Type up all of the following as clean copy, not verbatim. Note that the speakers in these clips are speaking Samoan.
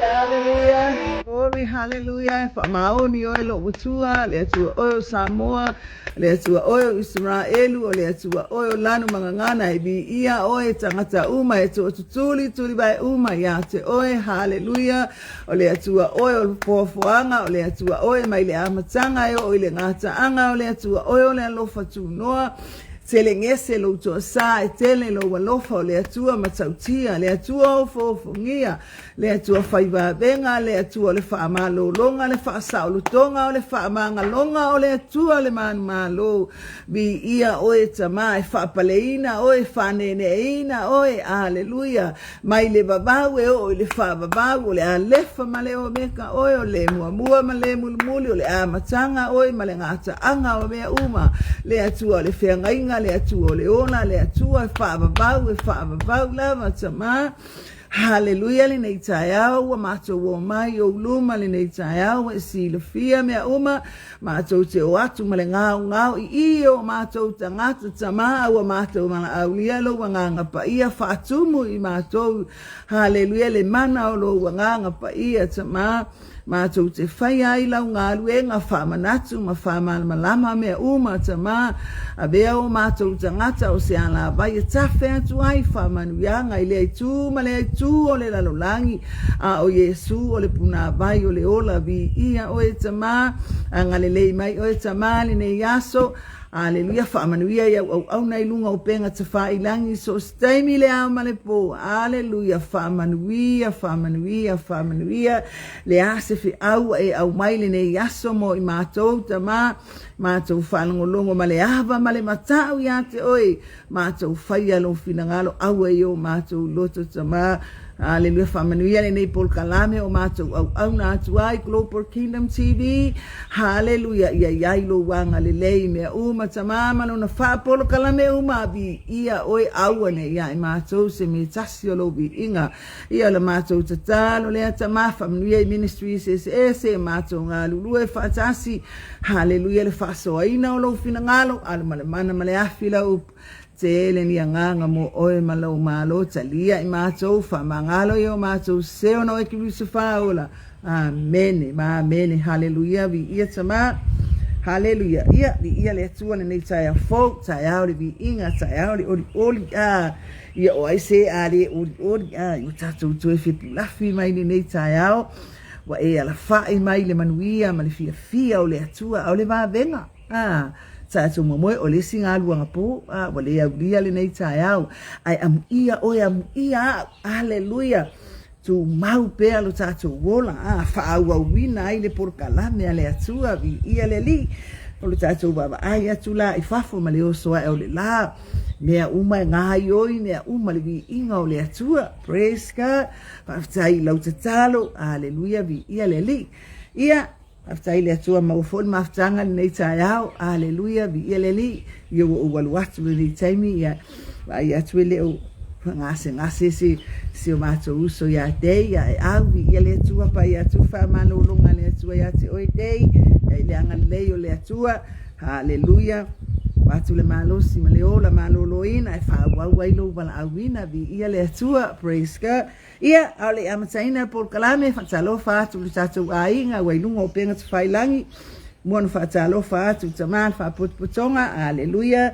Haleluia, glory, haleluia, e faamaoni oe lou Atua, le Atua oe o Samoa, le Atua oe o Isaraelu, o le Atua oe o lanu ma gagana, e viia oe e tagata uma, e toatutuli tulivae uma ia te oe, haleluia, o le Atua oe o le foafoaga, o le Atua oe mai le amataga e oo i le gataaga, o le Atua oe o le alofa tunoa, Tele gese lou toasa, e tele lou alofa, o le Atua matautia, le Atua ofoofogia, le Atua faivavega, le Atua o le faamalologa, le faasaolotoga, o le faamagaloga, o le Atua le manumalo. Viia oe Tama, e faapaleina oe, faaneeneeina oe, aleluia, mai le vavau e oo i le faavavau, o le Alefa ma le Omeka oe, o le muamua ma le mulimuli, o le amataga oe ma le gataaga o mea uma, le Atua o le feagaiga, le Atua o le ola, le Atua e faavavau, e faavavau lava Tama. Haleluia lenei taeao, ua matou o mai i ou luma lenei taeao, ua e silafia mea uma, matou te o atu ma le gaogao i i o matou tagata Tama, a ua matou valaaulia lou Agaga Paia faatumu i matou, haleluia, le mana o lou Agaga Paia Tama, matou te faia ai lau galuega faamanatu ma faamalamalama mea uma Tama, avea o matou tagata o se alavai e tafe atu ai faamanuiaga i lea itu ma lea itu o le lalolagi, a o Iesu o le punavai o le ola. Viia oe Tama, agalelei mai oe Tama lenei aso. Aleluia, faamanuia i au auauna i luga o upega tafailagi i so o se taimi i le ao ma le po. Aleluia, faamanuia, faamanuia, faamanuia. Le a se feau ua e aumai lenei aso mo i matou, Tama, matou faalogologo ma le ava ma le matau ia te oe, matou faia lou finagalo, aua i o matou loto, Tama. Aleluia, faamanuia lenei polokalame o matou auauna atu ai, Global Kingdom TV. Haleluia, ia i ai lou agalelei i mea uma, Tama ma lona faapolokalame uma, viia oe, aua ne i ia i matou se mea tasi o lou viiga. Ia o le matou tatalo lea, Tama, faamanuia i ministries eseese, matou galulue faatasi. Haleluia, le faasoaina o lou finagalo, alu ma le mana ma le afi lau upu. Tele ni agaga mo oe ma lou malo, talia i matou, faamagalo i o matou se ona oe Keriso faaola. Amene ma amene. Haleluia, viia Tama. Haleluia. Ia, viia le Atua lenei taeao fou, taeao le viiga, taeao le olioli. A, ia o ai se a le olioli, a, i o tatou toe fepulafi mai lenei taeao. Ua e alafai mai le manuia ma le fiafia o le Atua, a o le vavega. A, tatou momoe o le isi galuega po, a, ua le aulia lenei taeao. Ae amuia oe, amuia au. Aleluia. Tumau pea lo tatou ola, a, faaauauina ai le polokalame a le Atua, viia le Alii. O lo tatou vaavaai atu la i fafo ma le oso ae o le la, mea uma e gaioi, mea uma le viiga o le Atua. Praise God. Faafetai i lau tatalo. Aleluia, viia le Alii. Ia, Faafetai i le Atua maua foi le mafutaga i lenei taeao. Aleluia, viia le Alii. Ia ua ou alu atu i lenei taimi, ia vaai atu e le o gasegase se si o matou uso ia Day, ia e au, viia le Atua, pai atu faamalologa a le Atua ia te oe Day, ia i le agalelei o le Atua. Haleluia. Ua atu le malosi ma le ola maloloina e faaauau ai lou valaauina, viia le Atua. Praise God. Ia, a o le i amataina le polokalame, faatalofa atu i lo tatou aiga ua i luga o upega tafailagi. Mua ona faatalofa atu i tama le faapotopotoga, aleluia.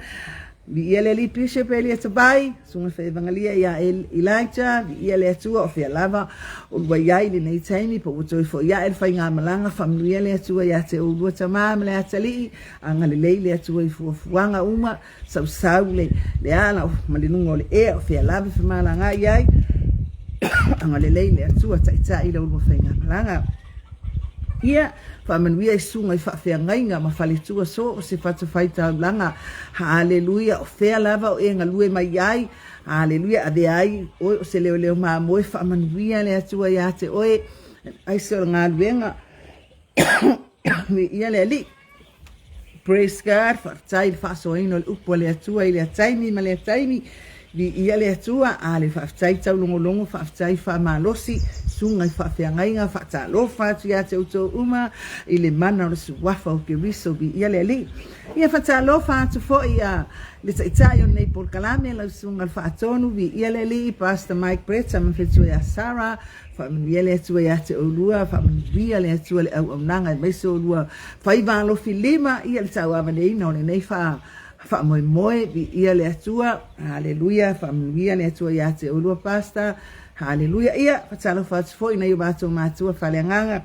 Viia le Alii Bishop Elia Tavai, susuga faevagalia ia Elijah, viia le Atua o fea lava o lua i ai i lenei taimi, po ua toe foi ae le faigamalaga, faamanuia le Atua ia te oulua tama ma le atalii, agalelei le Atua i fuafuaga uma. Sausau le le ala ma le luga o le ea o fea lava e femalagaai ai. Agalelei le Atua taitai la ulua faigamalaga. Ia, faamanuia i susuga i faafeagaiga ma faletua so o se fatafaitaulaga. Haleluia, o fea lava o e galue mai ai. Haleluia, avea ai oe o se leoleo mamoe, faamanuia le Atua ia te oe, aise o le galuega. Viia le Alii. Praise God, faafetai i le faasoaina o le upu a le Atua i lea taimi ma lea taimi. Viia le Atua, a le faafetai taulogologo, faafetai faamalosi, susuga i faafeagaiga, faatalofa atu ia te outou uma i le mana o le suafa o Keriso, viia le Alii. Ia faatalofa atu foi a le taitai o lenei polokalame, lau susuga i le Faatonu, viia le Alii, Pastor Mike Bretta ma fetua ia Sarah, Faamanuia le Atua ia te oulua, faamanuia le Atua le auaunaga aemaise oulua faiva alofi lima ia le tauavaneina o lenei faa faamoemoe, viia le Atua, haleluia, faamanuia le Atua ia te oulua Pastor, haleluia. Ia, faatalofa atu foi i nai o matou matua faaleagaga,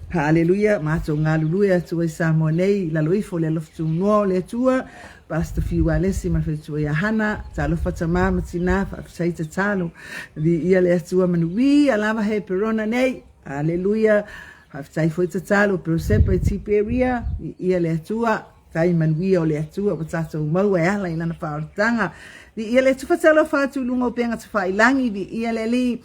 haleluia, matou galulue atu ai Samoa nei i lalo ifo o le alofa tunoa o le Atua, Pastor Fiu Alesi ma le faletua ia Hana, talofa tama ma tina, faafetai tatalo, viia le Atua manuia lava Heperona nei, aleluia, faafetai foi tatalo Perosepa i Tiperia, viia le Atua, tai manuia o le Atua ua tatou maua e ala i lana faaolataga, viia le Atua, faatalofa atu i luga o upega tafailagi, viia le Alii,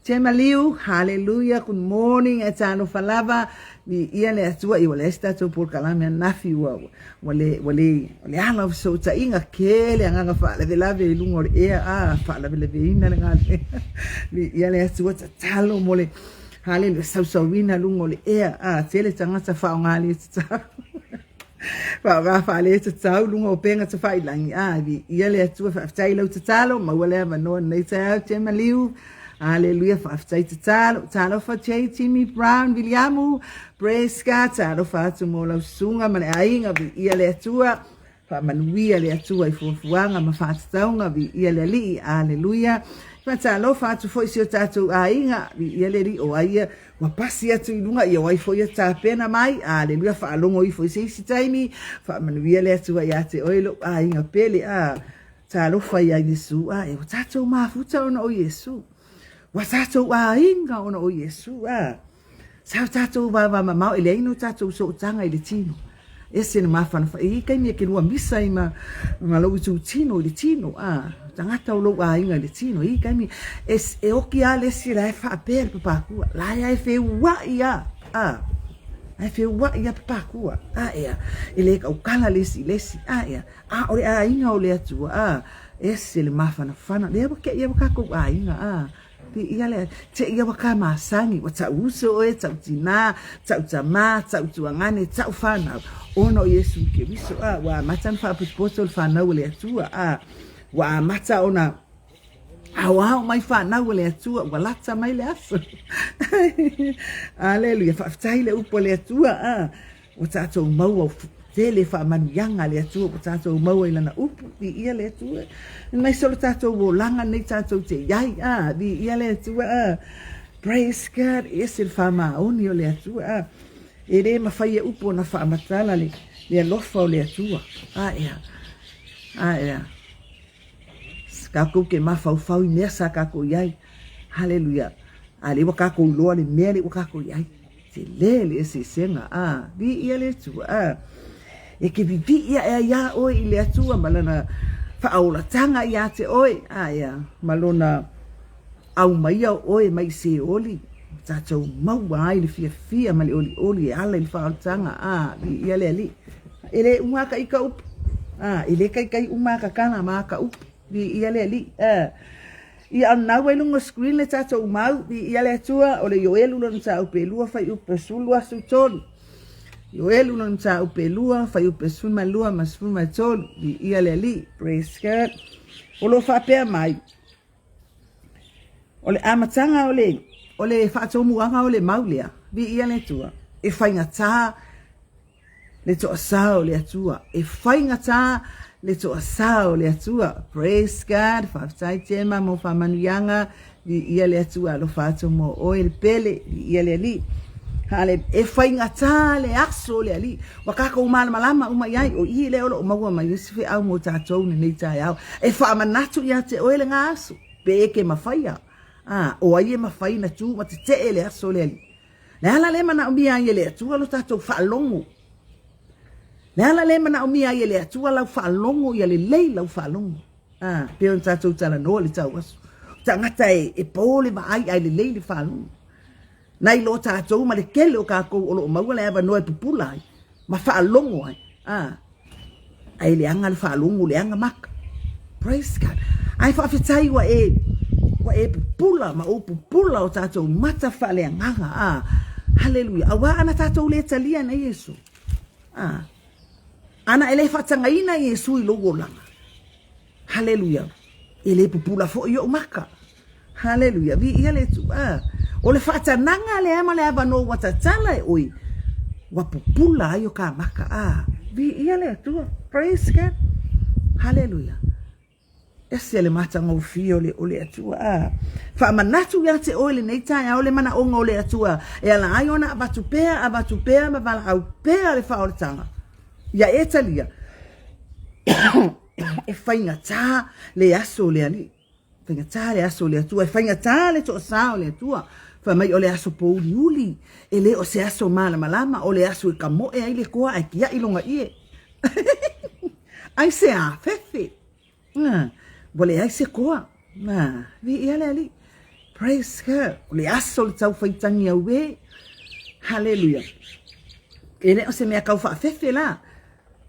Gemma Liu, hallelujah, good morning, e talofa lava, viia le Atua, ia ua leai se tatou polokalame ananafi, ua, ua le, ua le, o le ala o fesootaiga, tele agaga faalavelave i luga o le ea, a, faalavelaveina le galuega, viia le Atua, tatalo mo le, hallelujah, sausauina luga o le ea, a, tele tagata faaaoga le tatau. Faaaoga faaletatau luga o upega tafailagi. A, viia le Atua, faafetai i lau tatalo, maua le avanoa lenei taeao, Gemma Liu. Aleluia, faafetai tatalo. Talofa J. Jimmy Brown, Viliamu, praise God, talofa atu mo lau susuga ma le aiga, viia le Atua. Faamanuia le Atua i fuafuaga ma faatatauga, viia le Alii, aleluia. Faatalofa atu foi si o tatou aiga, viia le Alii, o ai ia ua pasi atu i luga, ia o ai foi ia tapena mai, aleluia, faalogo ifo i se isi taimi, faamanuia le Atua ia te oe lou aiga pele, a talofa ia Iesu, a e ua tatou mafuta ona o Iesu, ua tatou aiga ona o Iesu, a Sa o tatou vavamamao e leai no tatou sootaga i le tino. Ese le mafanafana. E i ai taimi e te lua misa ai ma, ma lou itutino i le tino, a, tagata o lou aiga i le tino. E i ai taimi e, e oki lava le isi la e faapea le papakua, la e feuaʻi lava, a, la e feuaʻi lava papakua, a ea, e le tautala le isi i le isi, a ea, a o le aiga o le Atua, a, ese le mafanafana. Lea ua teʻi ai ua tatou aiga, a. Viia le Te ia ua ka masani, ua ta'u uso oe, ta'u tinā, ta'u tamā, ta'u tuagane, ta'u whanau, ona o Iesu Keriso, a ua amata ona faapotopoto le whanau o le Atua, a ua amata ona aoao mai whanau o le Atua, ua lata mai le aso. Aleluia, faafetai le upu a le Atua, a Ua tatou maua tele faamanuiaga a le Atua ua tatou maua i Lana upu, viia le Atua. Aemaise o le tatou olaga nei tatou te i ai, a, viia le Atua, a. Praise God, e ese le faamaoni o le Atua, a. E le mafai e upu ona faamatala le, le alofa o le Atua, a ea, a ea. Tatou te mafaufau i mea sa tatou i ai, haleluia, a lea ua tatou iloa le mea lea ua tatou i ai. Tele le eseesega, a, viia le Atua, a. E te vivii aʻe ai a oe i le Atua ma lana faaolataga ia te oe, a ea, ma lona aumaia o oe mai Seoli, tatou maua ai le fiafia ma le olioli e ala i le faaolataga, a, viia le Alii. E le uma ka ika upu, a, e le kaikai uma ka kala ma ka upu, viia le Alii, a. Ia anau ai luga o screen le tatou mau, viia le Atua, o le Ioelu lona mataupu e 2 fuaiupu 23. Ioelu lona mataupu e 2 fuaiupu 12 ma 13, viia le Alii, praise God. O lo o faapea mai, o le amataga o le, o le faatomuaga o le mau lea, viia le Atua, e faigata le toasā o le Atua. E faigata le toasā o le Atua. Praise God. Faafetai Tema mo faamanuiaga. Viia le Atua alofa atu mo oe le pele. Viia le Alii. Hale, e faigata le aso o le Alii. Ua tatou malamalama uma i ai, o i lea o lo o maua mai ai se feau mo tatou lenei taeao. E faamanatu ia te oe lena aso, pe e ke mafaia. A, o ai e mafai na tu ma tetee le aso o le Alii. Le ala lea e manaomia ai e le Atua lo tatou faalogo. Le ala lea e manaomia ai e le Atua lau faalogo ia lelei lau faalogo. Ah, pei ona tatou talanoa i le tauaso. O tagata e, e po le vaai ae lelei le faalogo. Nai lo tatou ma le tele o kakou o lo o maua le avanoa e pupula ai ma faalogo ai. Ah, Ae leaga le faalogo, leaga maka. Praise God. Ae faafetai ua e, ua e pupula ma ou pupula o tatou mata faaleagaga. Ah, haleluia. Auā ana tatou le talia na Iesu. Ah, ana e le faatagaina Iesu i lou olaga. Haleluia. E le pupula foi ou maka. Haleluia. Viia le Atua. O le faatanaga lea ma le avanoa ua tatala e oe, ua pupula ai o ka maka. Ah, viia le Atua. Praise God. Haleluia. Ese le matagofie o le, o le Atua. Ah, faamanatu ia te oe lenei taeao le manaoga o le Atua e ala ai ona avatu pea, avatu pea ma valaau pea le faaolataga. Ia e talia. E faigata le aso o le Alii. Faigata le aso o le Atua, e faigata le toasā o le Atua. Fai mai o le aso pōuliuli, e le o se aso malamalama, o le aso e kamoe ai le koa ae kiaʻi lona ie. Aisea? Fefe. Ua leai se koa. Viia le Alii. Praise God. O le aso o le tau faitagi auē. Haleluia. E le o se mea tau faafefe la.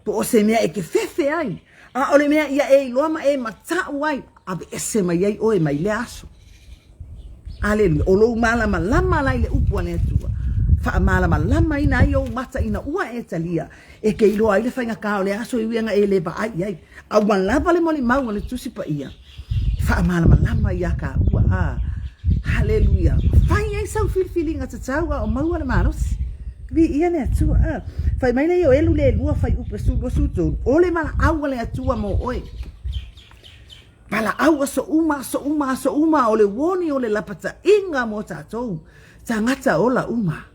Po o se mea e te fefe ai, a o le mea ia e iloa ma e mataʻu ai, aveese mai ai oe mai lea aso. Aleluia. O lou malamalama la i le upu a le Atua, faamalamalamaina ai ou mata ina ua e talia, e te iloa ai le faigata o le aso i uiga e le vaai i ai. A ua lava le molimau a le Tusi Paia, e faamalamalama iā kāua. A, haleluia. Fai ai sau filifiliga tatau a o maua le malosi. Viia le Atua. A. Fai mai le Ioelu le lua fuaiupu e 12 13, O le valaau a le Atua mo oe. Valaau aso uma, aso uma, aso uma, o le uoni o le lapataiga mo tatou, tagata ola uma.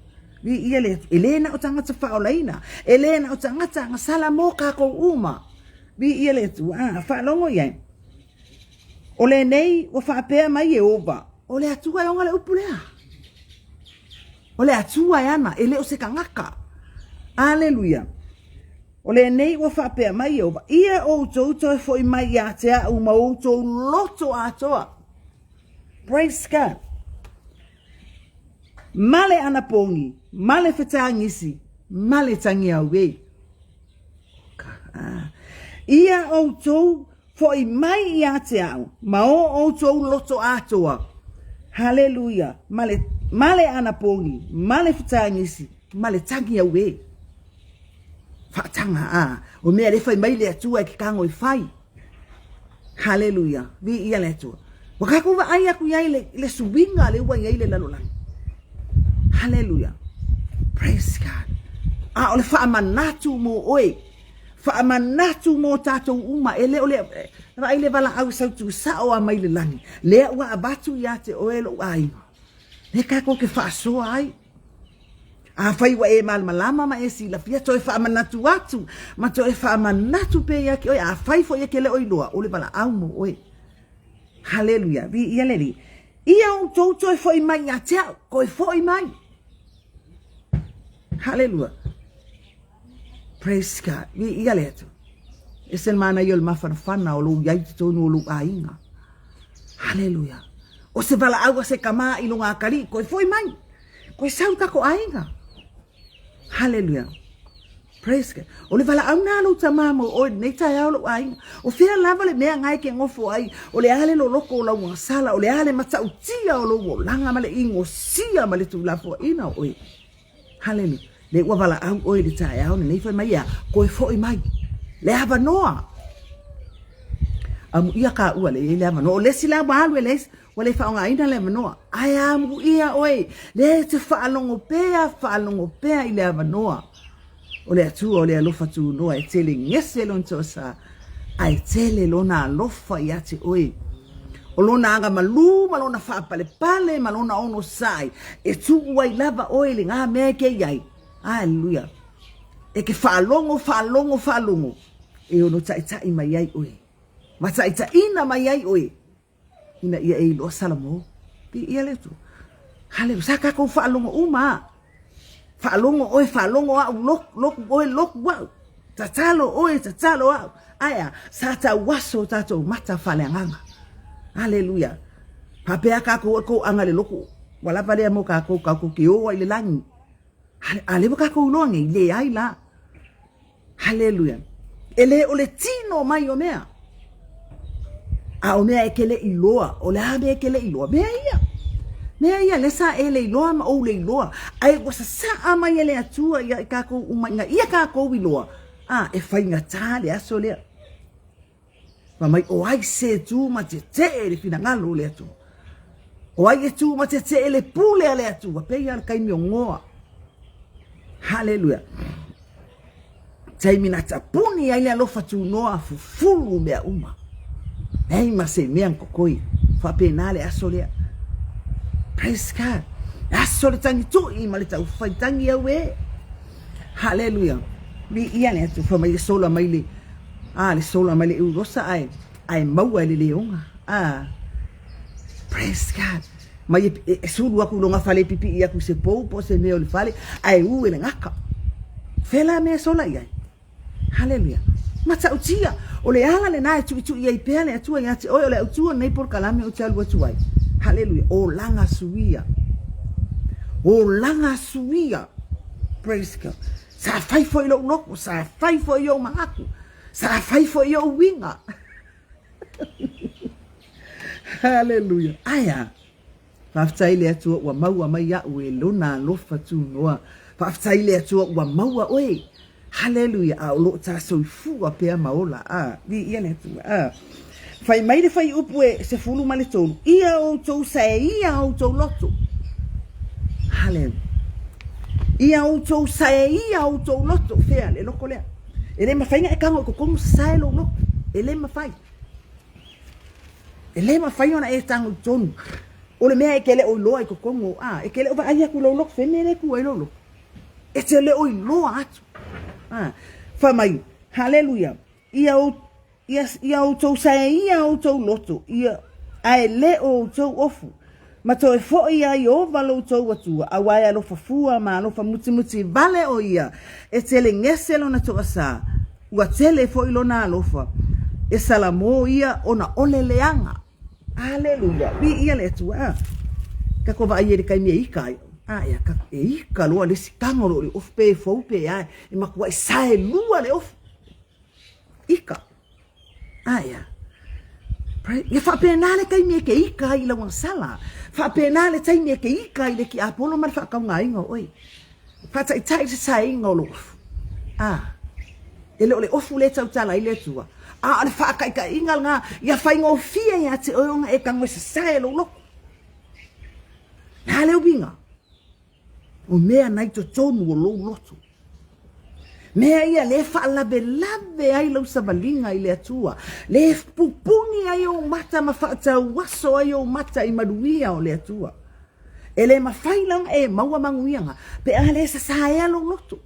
Viia le Atua. E le na o tagata faaolaina, e le na o tagata agasala mo kakou uma. Viia le Atua. A, faalogo i ai. O lenei ua faapea mai Ieova, o le Atua e ona le upu lea. O le Atua e ana, e le o se tagata. Aleluia. O lenei ua faapea mai Ieova, ia outou toe foi mai ia te a'u ma outou loto atoa. Praise God. Ma le anapogi, ma le fetagisi, ma le tagiauē. Ia outou Foi mai ia te a'u ma o outou loto atoa. Haleluia! Ma le, ma le anapogi, ma le fetagisi, ma le tagi auē. Faataga, a, o mea le fai mai le Atua e ke kago e fai. Haleluia! Viia le Atua. Ua kakou vaai aku iai le, le suiga le ua iai le lalolagi. Haleluia! Praise God. A o le faamanatu mo oe. Faamanatu mo tatou uma, e le o le vaai le valaau sau tusao a mai le lagi, lea ua avatu ia te oe lou aiga, lea kakou ke faasoa ai. Afai ua e malamalama ma e silafia, toe faamanatu atu ma toe faamanatu pea ia te oe, afai foi e ke le o iloa, o le valaau mo oe. Haleluia, viia le Alii. Ia outou toe foi mai ia te a'u, toe foi mai. Haleluia. Praise God. Viia le Atua. Ese le manaia o le mafanafana o lou iai i totonu o lou aiga. Haleluia. O se valaau a se tama i lona atalii, koe foi mai. Koe sau i tako aiga. Haleluia. Praise God. O le valaau na lou tama mo oe lenei taeao lou aiga. O fea lava le mea ngae ke gofo ai, o le a le loloko o lau agasala, o le a le matautia o lou olaga ma le igosia ma le tuulafoaina o oe. Haleluia. Le ua valaau oe i le taeao lenei fai mai ea, koe foi mai. Le avanoa. Amuia ka ua le iai le avanoa. O le isi la ua alu e leai, ua le faaaogaina le avanoa. Ae amuia oe, lea e te faalogo pea, faalogo pea i le avanoa. O le Atua o le alofa tunoa e tele gese lona toasa, ae tele lona alofa ia te oe. O lona agamalū ma lona faapalepale ma lona onosai, e tuu ai lava oe i lena mea e ke i ai. Aleluia. E ke faalogo, faalogo, faalogo, e ono taita'i mai ai oe, ma taitaʻina mai ai oe. Ina ia e iloa Salamo. Viia le Atua. Haleluia. Sa tatou faalogo uma a. Faalogo oe, faalogo a'u, loku, loku oe, loku a'u. Tatalo oe, tatalo a'u. Ae a, sa tauaso o tatou mata faaleagaga. Haleluia. Faapea tatou e toaga le loku, ua lava lea mo tatou, tatou te o ai i le lagi. A lea ua tatou iloa nei, leai la. Haleluia. E le o le tino mai o mea. A o mea e ke le iloa, o le a mea e ke le iloa? Mea ia. Mea ia, le sa e le iloa ma ou le iloa. Ae ua sasaa mai e le Atua ia i kakou uma ina ia kakou iloa, a e faigata le aso lea. Fai mai, o ai se tu ma tetee i le finagalo o le Atua? O ai e tu ma tetee i le pule a le Atua? Pei lava le taimi o Noa. Haleluia. Taimi na tapuni ai le alofa tunoa fufulu mea uma. Leai ma se mea na totoe. Faapena le aso lea. Praise God. Aso le tagitui ma le taufai tagi au e. Haleluia. Viia le Atua. Fai mai e sola mai le A le sola mai le Eurosa ae ae maua e le leoga. A Praise God. Mai e, e sulu aku i loga fale e pipii aku i se pou po o se mea o le fale ae u e le gaka. Fea la mea e sola i ai? Haleluia. Matautia, o le ala lena e tuitui ai pea le Atua ia te oe, o le autu o lenei polokalame ou te alu atu ai. Haleluia. Olaga suia. Olaga suia. Praise God. Sa fai foi lou loto, sa fai foi ou manatu, sa fai foi ou uiga. Haleluia. Ae a? Faafetai i le Atua ua maua mai a'u e Lona alofa tunoa. Faafetai i le Atua ua maua oe. Haleluia. A o lo o ta soifua pea ma ola. A, viia le Atua. A. Fai mai le fuaiupu e 13, Ia outou saeia outou loto. Haleluia. Ia outou saeia outou loto, fea le loko lea. E le mafai na e tago i totonu sasae lou loto. E le mafai. E le mafai ona e tago i totonu. O le mea e te le o iloa i totonu, a, e te le o vaai atu i lou loto, fea le mea lea e tu ai lou loto. E te le o iloa atu. A, fai mai, haleluia, ia, ia, ia outou saeia outou loto, ia, ae le o outou ofu, ma toe foi ia Ieova lo outou Atua, auā e alofa fua ma alofa mutimuti vale o ia, e tele gese lona toasā, ua tele foi lona alofa, e salamō ia ona o le leaga. Aleluia! Viia le Atua! A, tatou vaai i le taimi e ika ai. A, e, e ika loa le isi tago loa o le ofu, pe fou pe a, e matuai saelua le ofu. Ika. A, ea. Ia faapena le taimi e te ika ai i lau agasala. Faapena le taimi e te ika ai i le tiapolo ma le faataugaina o oe. Faataitai le sasaeina o lou ofu. A, e le o le ofu lea e tautala ai le Atua, a o le faataitaiga lena, ia faigofie ia te oe ona e tago e sasae lou loto. Le a le uiga? O mea na i totonu o lou loto. Mea ia le faalavelave ai lau savaliga i le Atua, le pupuni ai ou mata ma faatauaso ai ou mata i manuia o le Atua. E le mafai la ona e maua manuiaga pe a le sasaea lou loto.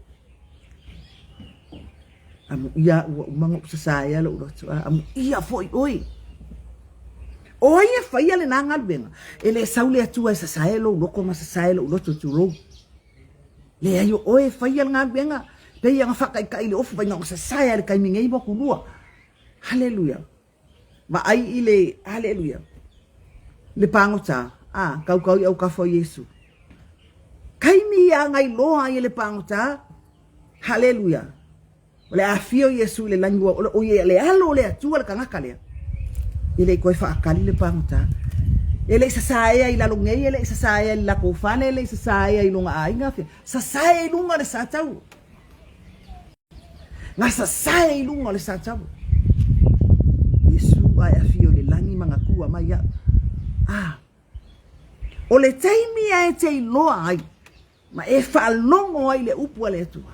Amuia ua uma ona ou sasaea lou loto, a amuia foi oe. O ai e faia lena galuega? E le sau le Atua e sasae lou loto ma sasae lou loto, tulou. Leai, o oe e faia le galuega, pei ona faataitai i le ofu, vaai na ona sasae lava i le taimi nei motu lua. Haleluia. Vaai i le, haleluia, le pagota, a, kaukau i autafa o Iesu. Taimi ia na iloa ai e le pagota, haleluia, o le afio o Iesu i le lagi, ua, o ia le alo o le Atua le tagata lea. E le i toe faatali le pagota. E le i sasaea i lalo nei, e le i sasaea i le latou fale, e le i sasaea i lona aiga, sasae i luga o le sataua. Na sasae i luga o le sataua. Iesu ae afio i le lagi ma gatua mai au. Ah, o le taimi ae te iloa ai, ma e faalogo ai le upu a le Atua,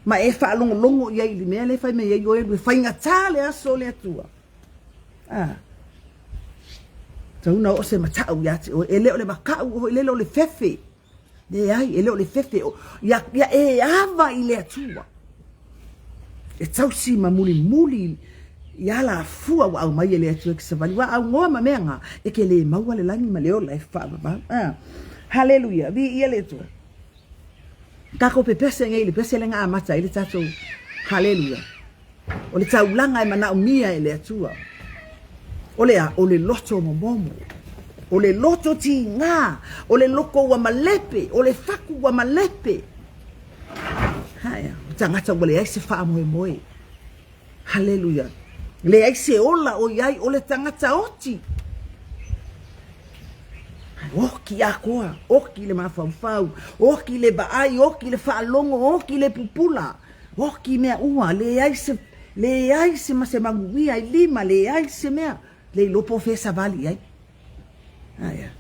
ma e faalogologo i ai i le mea lea e fai mai ai oe, e faigata le aso o le Atua. Ah, tatau ona oo se matau ia te oe, e le o le makaʻu foi lele o le fefe. Leai, e le o le fefe o, ia, ia e ava i le Atua. E tausi ma mulimuli i alafua ua aumai e le Atua ki savali. Ua augoa ma mea nga, e ke le maua le lagi ma le ola e faavavau. Ah, haleluia, viia le Atua. Takou pepese nei i le pese lea na amata ai le tatou haleluia. O le taulaga e manaomia e le Atua. O le a? O le loto momomo. O le loto tigā. O le loko ua malepe. O le faku ua malepe. Haea, o tagata ua leai se faamoemoe. Haleluia. Leai se ola o i ai, o le tagata oti. Oki atoa, oki le mafaufau, oki le vaai, oki le faalogo, oki le pupula. Oki mea uma, leai se, leai se ma se manuia i lima, leai se mea, le iloa po o fea e savali i ai. Aia.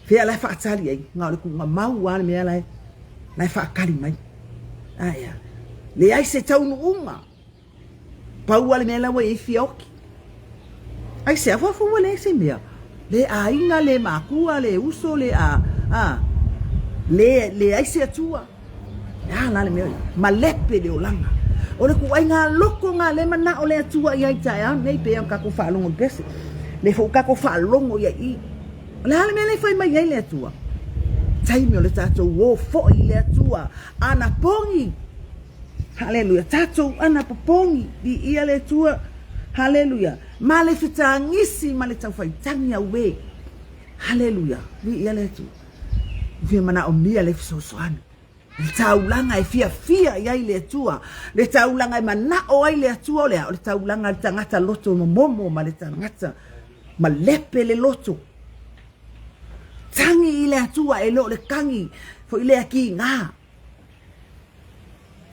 Fea la e faatali ai, na o le tuuga mau lava le mea la e, la e faatali mai. Aia. Leai se taunuuga. Pau lava le mea la ua i ai fia oki. Aisea, afuafu ua leai se mea. Le aiga, le makua, le uso, le a, a, le, leai se Atua. Le a la le mea o ia? Malepe le olaga. O le ituaiga loko lena lea e manao le Atua i ai taeao nei, pei ona tatou faalogo i le pese. Lea foi ua tatou faalogo i ai i. O le a le mea lea e fai mai ai le Atua? Taimi o le tatou o foi i le Atua, anapogi. Haleluia. Tatou anapopogi, viia le Atua. Haleluia. Ma le fetagisi ma le taufaitagi auē. Haleluia. Viia le Atua. Ua fia manaomia le fesoasoani. Le taulaga e fiafia i ai le Atua. Le taulaga e manao ai le Atua o le a? O le taulaga a le tagata loto momomo ma le tagata malepe le loto. Tagi i le Atua e le o le tagi foi lea kigā.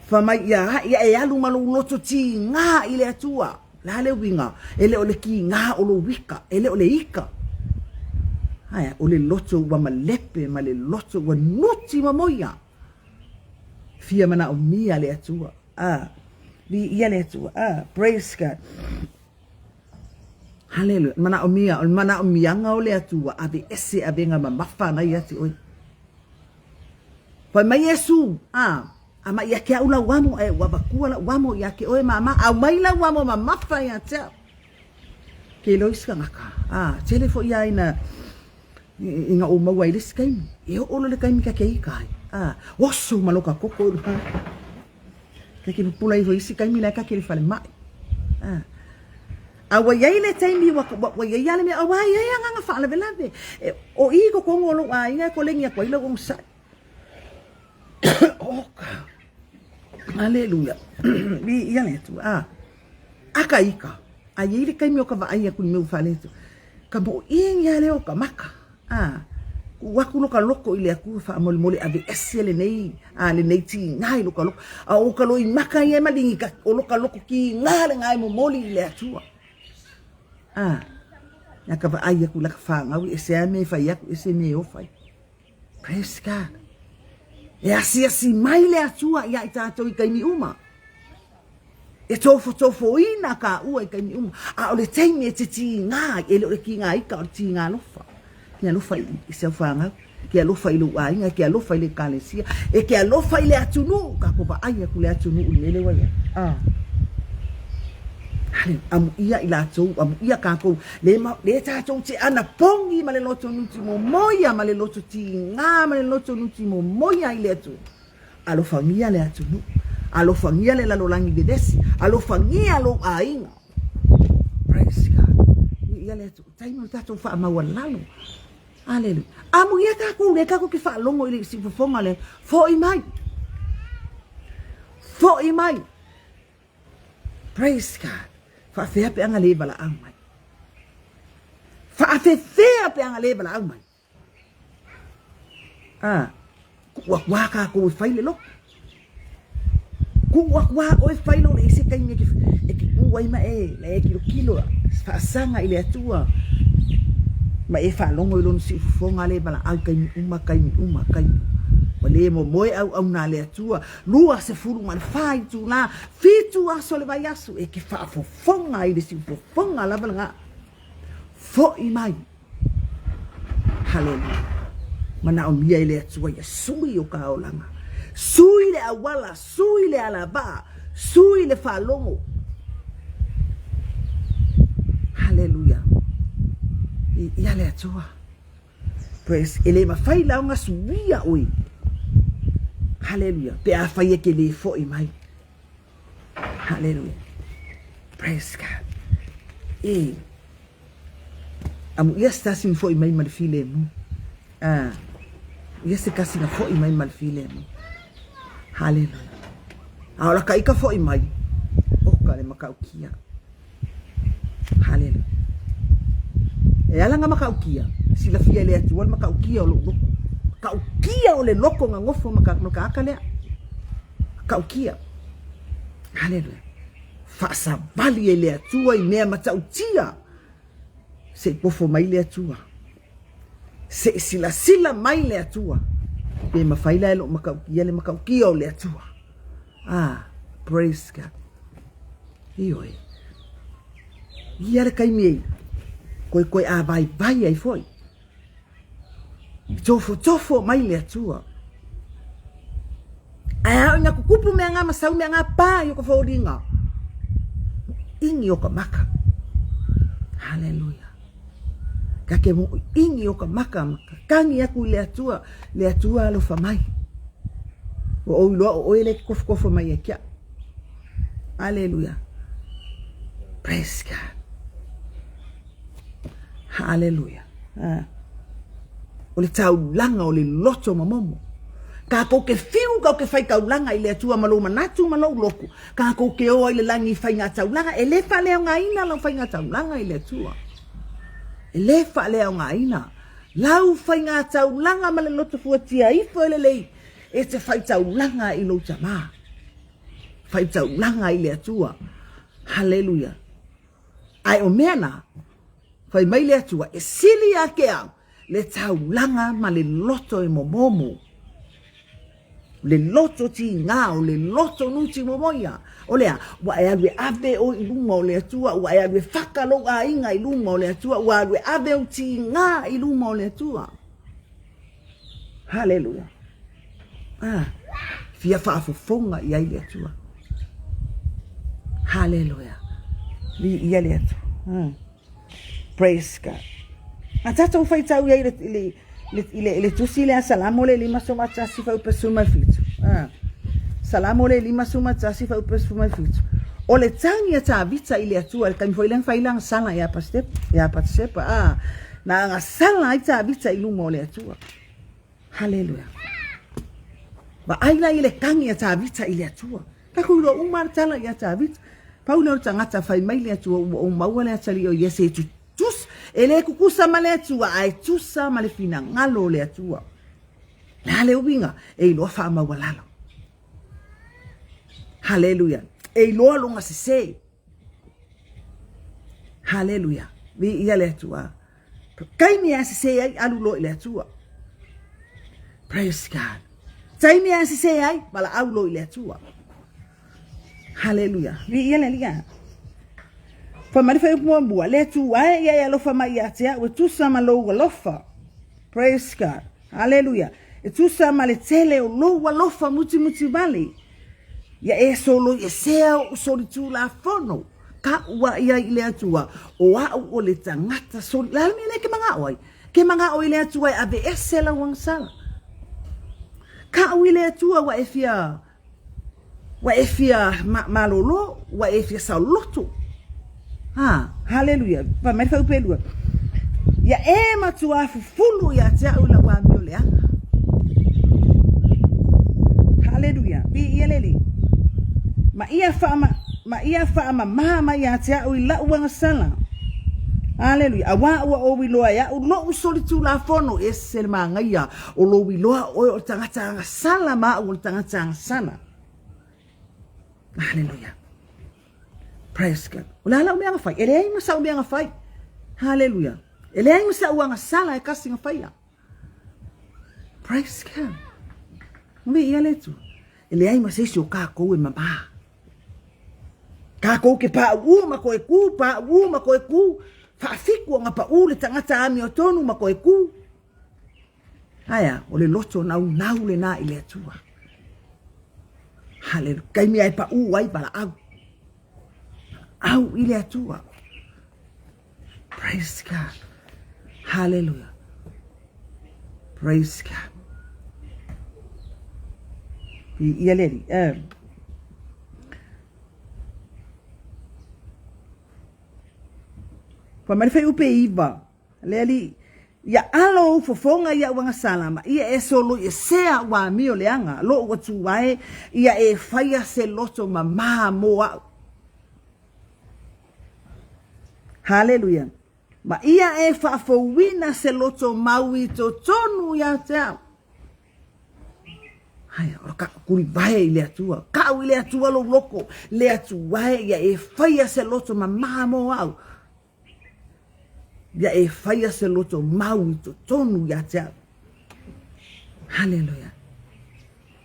Fai mai ia ia e alu ma lou loto tigā i le Atua. O le a le uiga? E le o le tigā o lou ika, e le o le ika. Ae a? O le loto ua malepe ma le loto ua nuti mamoia. Fia manaomia le Atua. A, viia le Atua. A, praise God. Haleluia. Manaomia, o le manaomiaga o le Atua, aveese avega mamafa ana ia te oe. Fai mai Iesu, a, amai ia te au lau amo, ae ua avatua lau amo ia te oe mama, aumai lau amo mamafa ia te au. Ke iloa isi tagata, a, tele foi ia ina, ina ou maua ai le isi taimi. E oo loa le taimi ta te ita ai, a, oso ma loka koko i luga. Ta te pupula ifo i isi taimi la e ta te i le falemai. A, a ua i ai le taimi ua, ua, ua i ai lava le mea, aua e i ai agaga faalavelave. E, o i i totonu o lou aiga e koleni atu ai lau onosai. Oka. Aleluia. Viia le Atua. A, aka ika. A i ai le taimi o ka vaai aku i mea ua faaleto. Ka moʻiʻi lava lea o ka maka. A, kuʻu aku lo ka loko i le Atua faamolemole aveese lenei, a, lenei tiga i lo ka loko. A o ka loimaka ia e maligi ka, o lo ka loko tiga lena e momoli i le Atua. A, na ka vaai aku i la ka fanau, ese lava mea e fai aku, ese mea e o fai. Praise God. E asiasi mai le Atua ia i tātou i taimi uma. E tofotofoina ka ua i taimi uma. A o le taimi e te tīngā ai, e le o le tīngā ika, o le tīngā alofa. Ke alofa i, i se au whāngau, ke alofa i lou aiga, ke alofa i le ekalesia, e ke alofa i le atunuu, ka ko vaai aku le atunuu i le mea lea ua i ai. Ah. Hale, amuia i latou, amuia kākou, le, ma, le tātou te anapogi ma le loto nuti momoia, ma le loto tīgā, ma le loto nuti momoia i le Atua. Alofagia le atunuu, alofagia le lalolagi vevesi, alofagia lou aiga. Praise God. Viia le Atua. Taimi o le tatou faamaualalo. Aleluia. Amuia tākou le kākou ke faalogo i le siufofoga le foʻi mai. Foʻi mai. Praise God. Faafefea pe aga le valaau mai. Faafefea pe aga le valaau mai. Ah, kuʻu aku lava kākou e fai le loku. Kuʻu aku lava ʻoe fai lo le i se taimi e ke, e ke kū ai ma e, la e kilokilo, faasaga i le Atua. Ma e faalogo i lona siufofoga le valaau taimi uma, taimi uma, taimi uma. Ua le momoe auauna a le Atua 24 itulā, fitu aso o le vaiaso, e ke faafofoga ai i le siufofoga lava lena. Foʻi mai. Haleluia. Manaomia e le Atua ia sui o ka olaga. Sui le auala, sui le alavaa, sui le faalogo. Haleluia. Viia le Atua. Praise. E le mafai la ona suia oe. Haleluia. Pe afai e ke le foʻi mai. Haleluia. Praise God. E. Amuia se tasi na foʻi mai ma le filemu. Ah. Ia se tasi na foʻi mai ma le filemu. Haleluia. A o la ka ika foʻi mai. Oka le matautia. Haleluia. E ala nga matautia, silafia e le Atua le matautia o lou loko. Matautia o le loko na nofo ma ka, ma ka aka lea. Matautia. Haleluia. Faasavali e le Atua i mea matautia. Se i pofo mai le Atua. Se i silasila mai le Atua. Pe mafai la e lou matautia le matautia o le Atua. Ah, praise God. Ioe. Ia le taimi e koekoe āvaivai ai foi. Tofotofo mai le Atua. Ae a ina kukupu mea ngā masau mea ngā pā i o ka foliga. Ingi o ka maka. Hallelujah. Ka ke mo ingi o ka maka, maka kangi aku i le Atua, le Atua alofa mai. Ua ou iloa o oe lea e kofokofo mai ia te au. Aleluia. Praise God. Haleluia. Ah. O le taulaga o le loto momomo. Kākou ke fiu kau ke whai taulaga i le Atua ma lou manatu ma lou loku. Kākou ke o ai le lagi i whai ngā taulaga. E le faaleaogaina lau whai ngā taulaga i le Atua. E le faaleaogaina. Lau whai ngā taulaga ma le loto fuatia ifo e lelei e te whai taulaga i lou tamā. Whai taulaga i le Atua. Haleluia. Ae o mea na, whai mai le Atua, e sili ia ke au. Le taulaga ma le loto e momomo. Le loto tigā, o le loto nuti momoia. O le a? Ua e alu e ave oe i luma o le Atua, ua e alu e faka lou aiga i luma o le Atua, ua alu e ave ou tigā i luma o le Atua. Haleluia. Ah, fia faafofoga i ai le Atua. Haleluia. Viia le Atua. Ah. Praise God. A tatou faitau i ai i le tusi lea Salamo le 51 fuaiupu 17. Ah. Salamo le 51 fuaiupu 17. O le tagi a Tavita i le Atua, le taimi foi lea na fai lana sala ia Patsepa, ah, na agasala ai Tavita i luma o le Atua. Haleluia. Vaai la i le tagi a Tavita i le Atua. Tatou iloa uma le tala ia Tavita. Pau lea o le tagata fai mai le Atua ua ou maua le atalii o Iese e tutusa. E le tutusa ma le Atua, ae tusa ma le finagalo o le Atua. Le a le uiga? E iloa faamaualalo. Haleluia. E iloa lona sese. Haleluia. Viia le Atua. Taimi a sese ai, alu loa i le Atua. Praise God. Taimi a sese ai, valaau loa i le Atua. Haleluia. Viia le Alii. Fai mai le fuaiupu muamua, le Atua e ia e alofa mai ia te au e tusa ma lou alofa. Praise God. Haleluia. E tusa ma le tele o lou alofa mutimutī vale. Ia e soloiesea oʻu solitulafono, kaʻu a i ai i le Atua, o aʻu o le tagata soli. Le a le mea lea e ke manaʻo ai? Ke manaʻo i le Atua e aveese lau agasala. Kaʻu i le Atua ua e fia ua e fia malōlō, ua e fia saoloto. Ha, haleluia. Fai mai le fuaiupu ʻelua. Ia e matuā fufulu ia te aʻu i lau amio leaga. Haleluia. Viia le Alii. Ma ia whaama, ma ia whaamamā mai ia te aʻu i laʻu agasala. Haleluia. Auā ua ou iloa e aʻu loʻu solitulafono, ese le māgaia o lou iloa oe o le tagata agasala ma aʻu o le tagata agasala. Haleluia. Praise God. O le a lau mea na fai? E leai ma sa'u mea na fai. Haleluia. E leai ma sa'u agasala e kasi na faia. Praise God. Me ia le Atua. E leai ma se isi o kākou e mamā. Kākou ke pāʻū ma koe kū, pāʻū ma koe kū. Faafitu ona paʻū le tagata amiotonu ma koe kū. Aea, o le loto naunau lenā i le Atua. Haleluia. Taimi a e paʻū ai valaau. Valaau i le Atua. Praise God. Hallelujah. Praise God. I ia le Alii. Fai mai le fuaiupu 9. Le Alii, ia alo ou fofoga iaʻu agasala ma ia e soloiesea aʻu amio leaga, loʻu Atua e, ia e faia se loto mamā mo aʻu. Haleluia. Ma ia e faafouina se loto mau i totonu ia te aʻu. Hai, o ka kuli vae i le Atua. Kaʻu i le Atua lou loko. Le Atua e, ia e faia se loto mamā mo aʻu. Ia e faia se loto mau i totonu ia te au. Haleluia.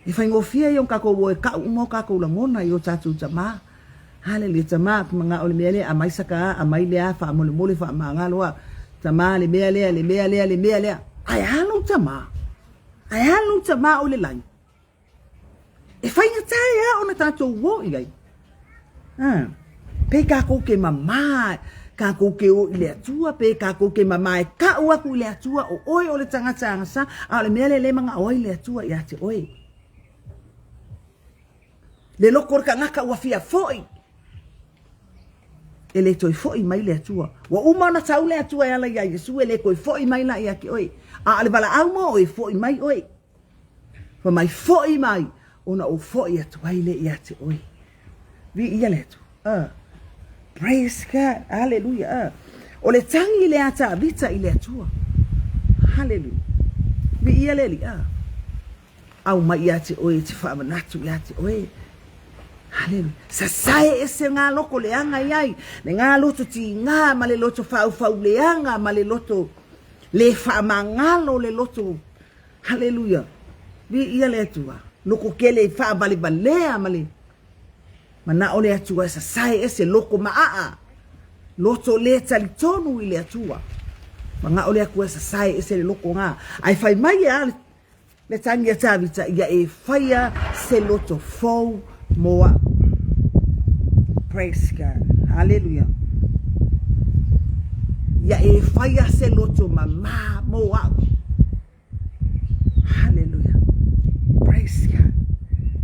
E faigofie ia o kākou o e kaʻu uma o kākou lagona i o tātou tamā. Haleluia. Tamā, ku manaʻo le mea lea, a mai saka a, a mai lea, faamolemole, faamagalo a. Tamā, le mea lea, le mea lea, le mea lea. Ae a lou tamā? Ae a lou tamā o le lagi? E faigata e a ona tātou o i ai. Ah, pe kākou ke mamā, kākou ke o i le Atua, pe kākou ke mamā e kaʻu aku i le Atua, o oe o le tagata agasā, a o le mea lea le manaʻo ai le Atua ia te oe. Le loko o le kanaka ua fia foʻi. E le toe foʻi mai le Atua. Ua uma ona tau le Atua e ala iā Iesu, e le toe foʻi mai la ia te oe. A o le valaau mo oe, foʻi mai oe. Fai mai, Foʻi mai, ona ou foʻi atu ai lea ia te oe. Viia le Atua. Praise God. Hallelujah. O le tagi lea a Tavita i le Atua. Hallelujah. Viia le Alii. Au mai ia te oe e te faamanatu ia te oe. Hallelujah. Sasae ese ngā loko leaga i ai, le ngā loto tīgā ma le loto whāuwhau leaga ma le loto. Le faamagalo le loto. Haleluia. Viia le Atua. Loko kele i faavalevalea ma le manao le Atua e sasae ese loko maaa. Loto le talitonu i le Atua. Manao le Atua e sasae ese le loko ga. Ae fai mai e a le tagi a Tavita, ia e faia se loto fou mo a'u. Praise God. Haleluia. Ia e faia se loto mamā mo a'u. Haleluia. Praise God.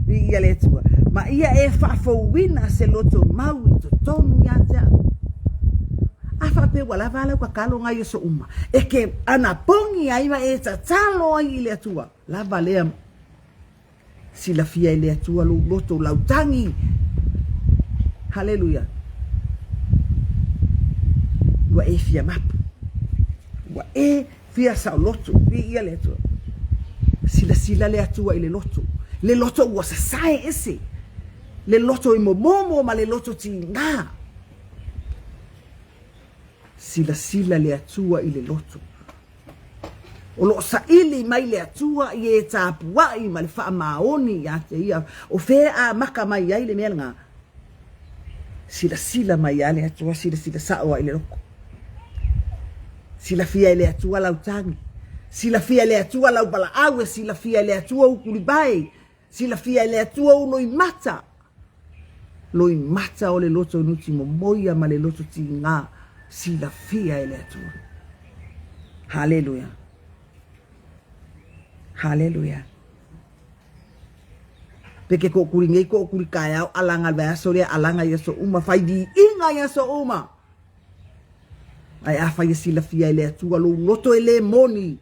Viia le Atua. Ma ia e faafouina se loto mau i totonu ia te a'u. A faapea ua lava lau kakalo ngai aso uma. E ke anapogi ai ma e tatalo ai i le Atua. Lava lea silafia e le Atua lou loto lau tagi. Haleluia. Ua e fia mapu. Ua e fia saoloto. Viia le Atua. Silasila le Atua i le loto. Le loto ua sasae ese. Le loto i momomo ma le loto tiga. Silasila le Atua i le loto. O lo o saili mai le Atua i e tapuai ma le faamaoni ia te ia, o fea e amaka mai ai le mea lena? Silasila mai a le Atua, silasila sao ai le loko. Silafia e le Atua lau tagi, silafia e le Atua lau valaau, e silafia e le Atua ou kulivae, Silafia e le Atua ou loimata, loimata o le loto nuti momoia ma le loto tigā, silafia e le Atua. Haleluia. Haleluia. Pe ke koʻokuli nei koʻokuli kaeao alaga le vaiaso lea alaga i aso uma fai viiga i aso uma. Ae afai e silafia e le Atua lou loto e le moni,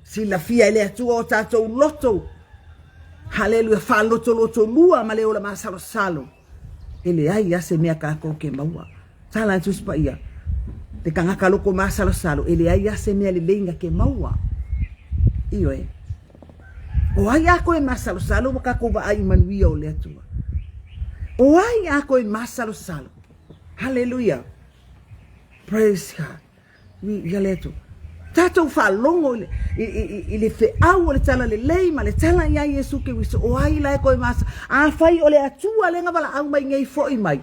Silafia e le Atua o tatou loto. Haleluia, faalotolotolua ma le ola masalosalo. E leai lava se mea tatou ke maua. Tala atu Tusi Paia, le tagata loko masalosalo, e leai lava se mea lelei na ke maua. Ioe. O ai a koe masalosalo ua tatou vaai i manuia o le Atua? O ai a koe masalosalo? Haleluia. Praise God. Ia le Atua. Tatou faalogo i le, i, i, i le feau o le tala lelei ma le tala ia Iesu Keriso, o ai la e koe masa. Afai o le Atua lea na valaau mai nei foi mai,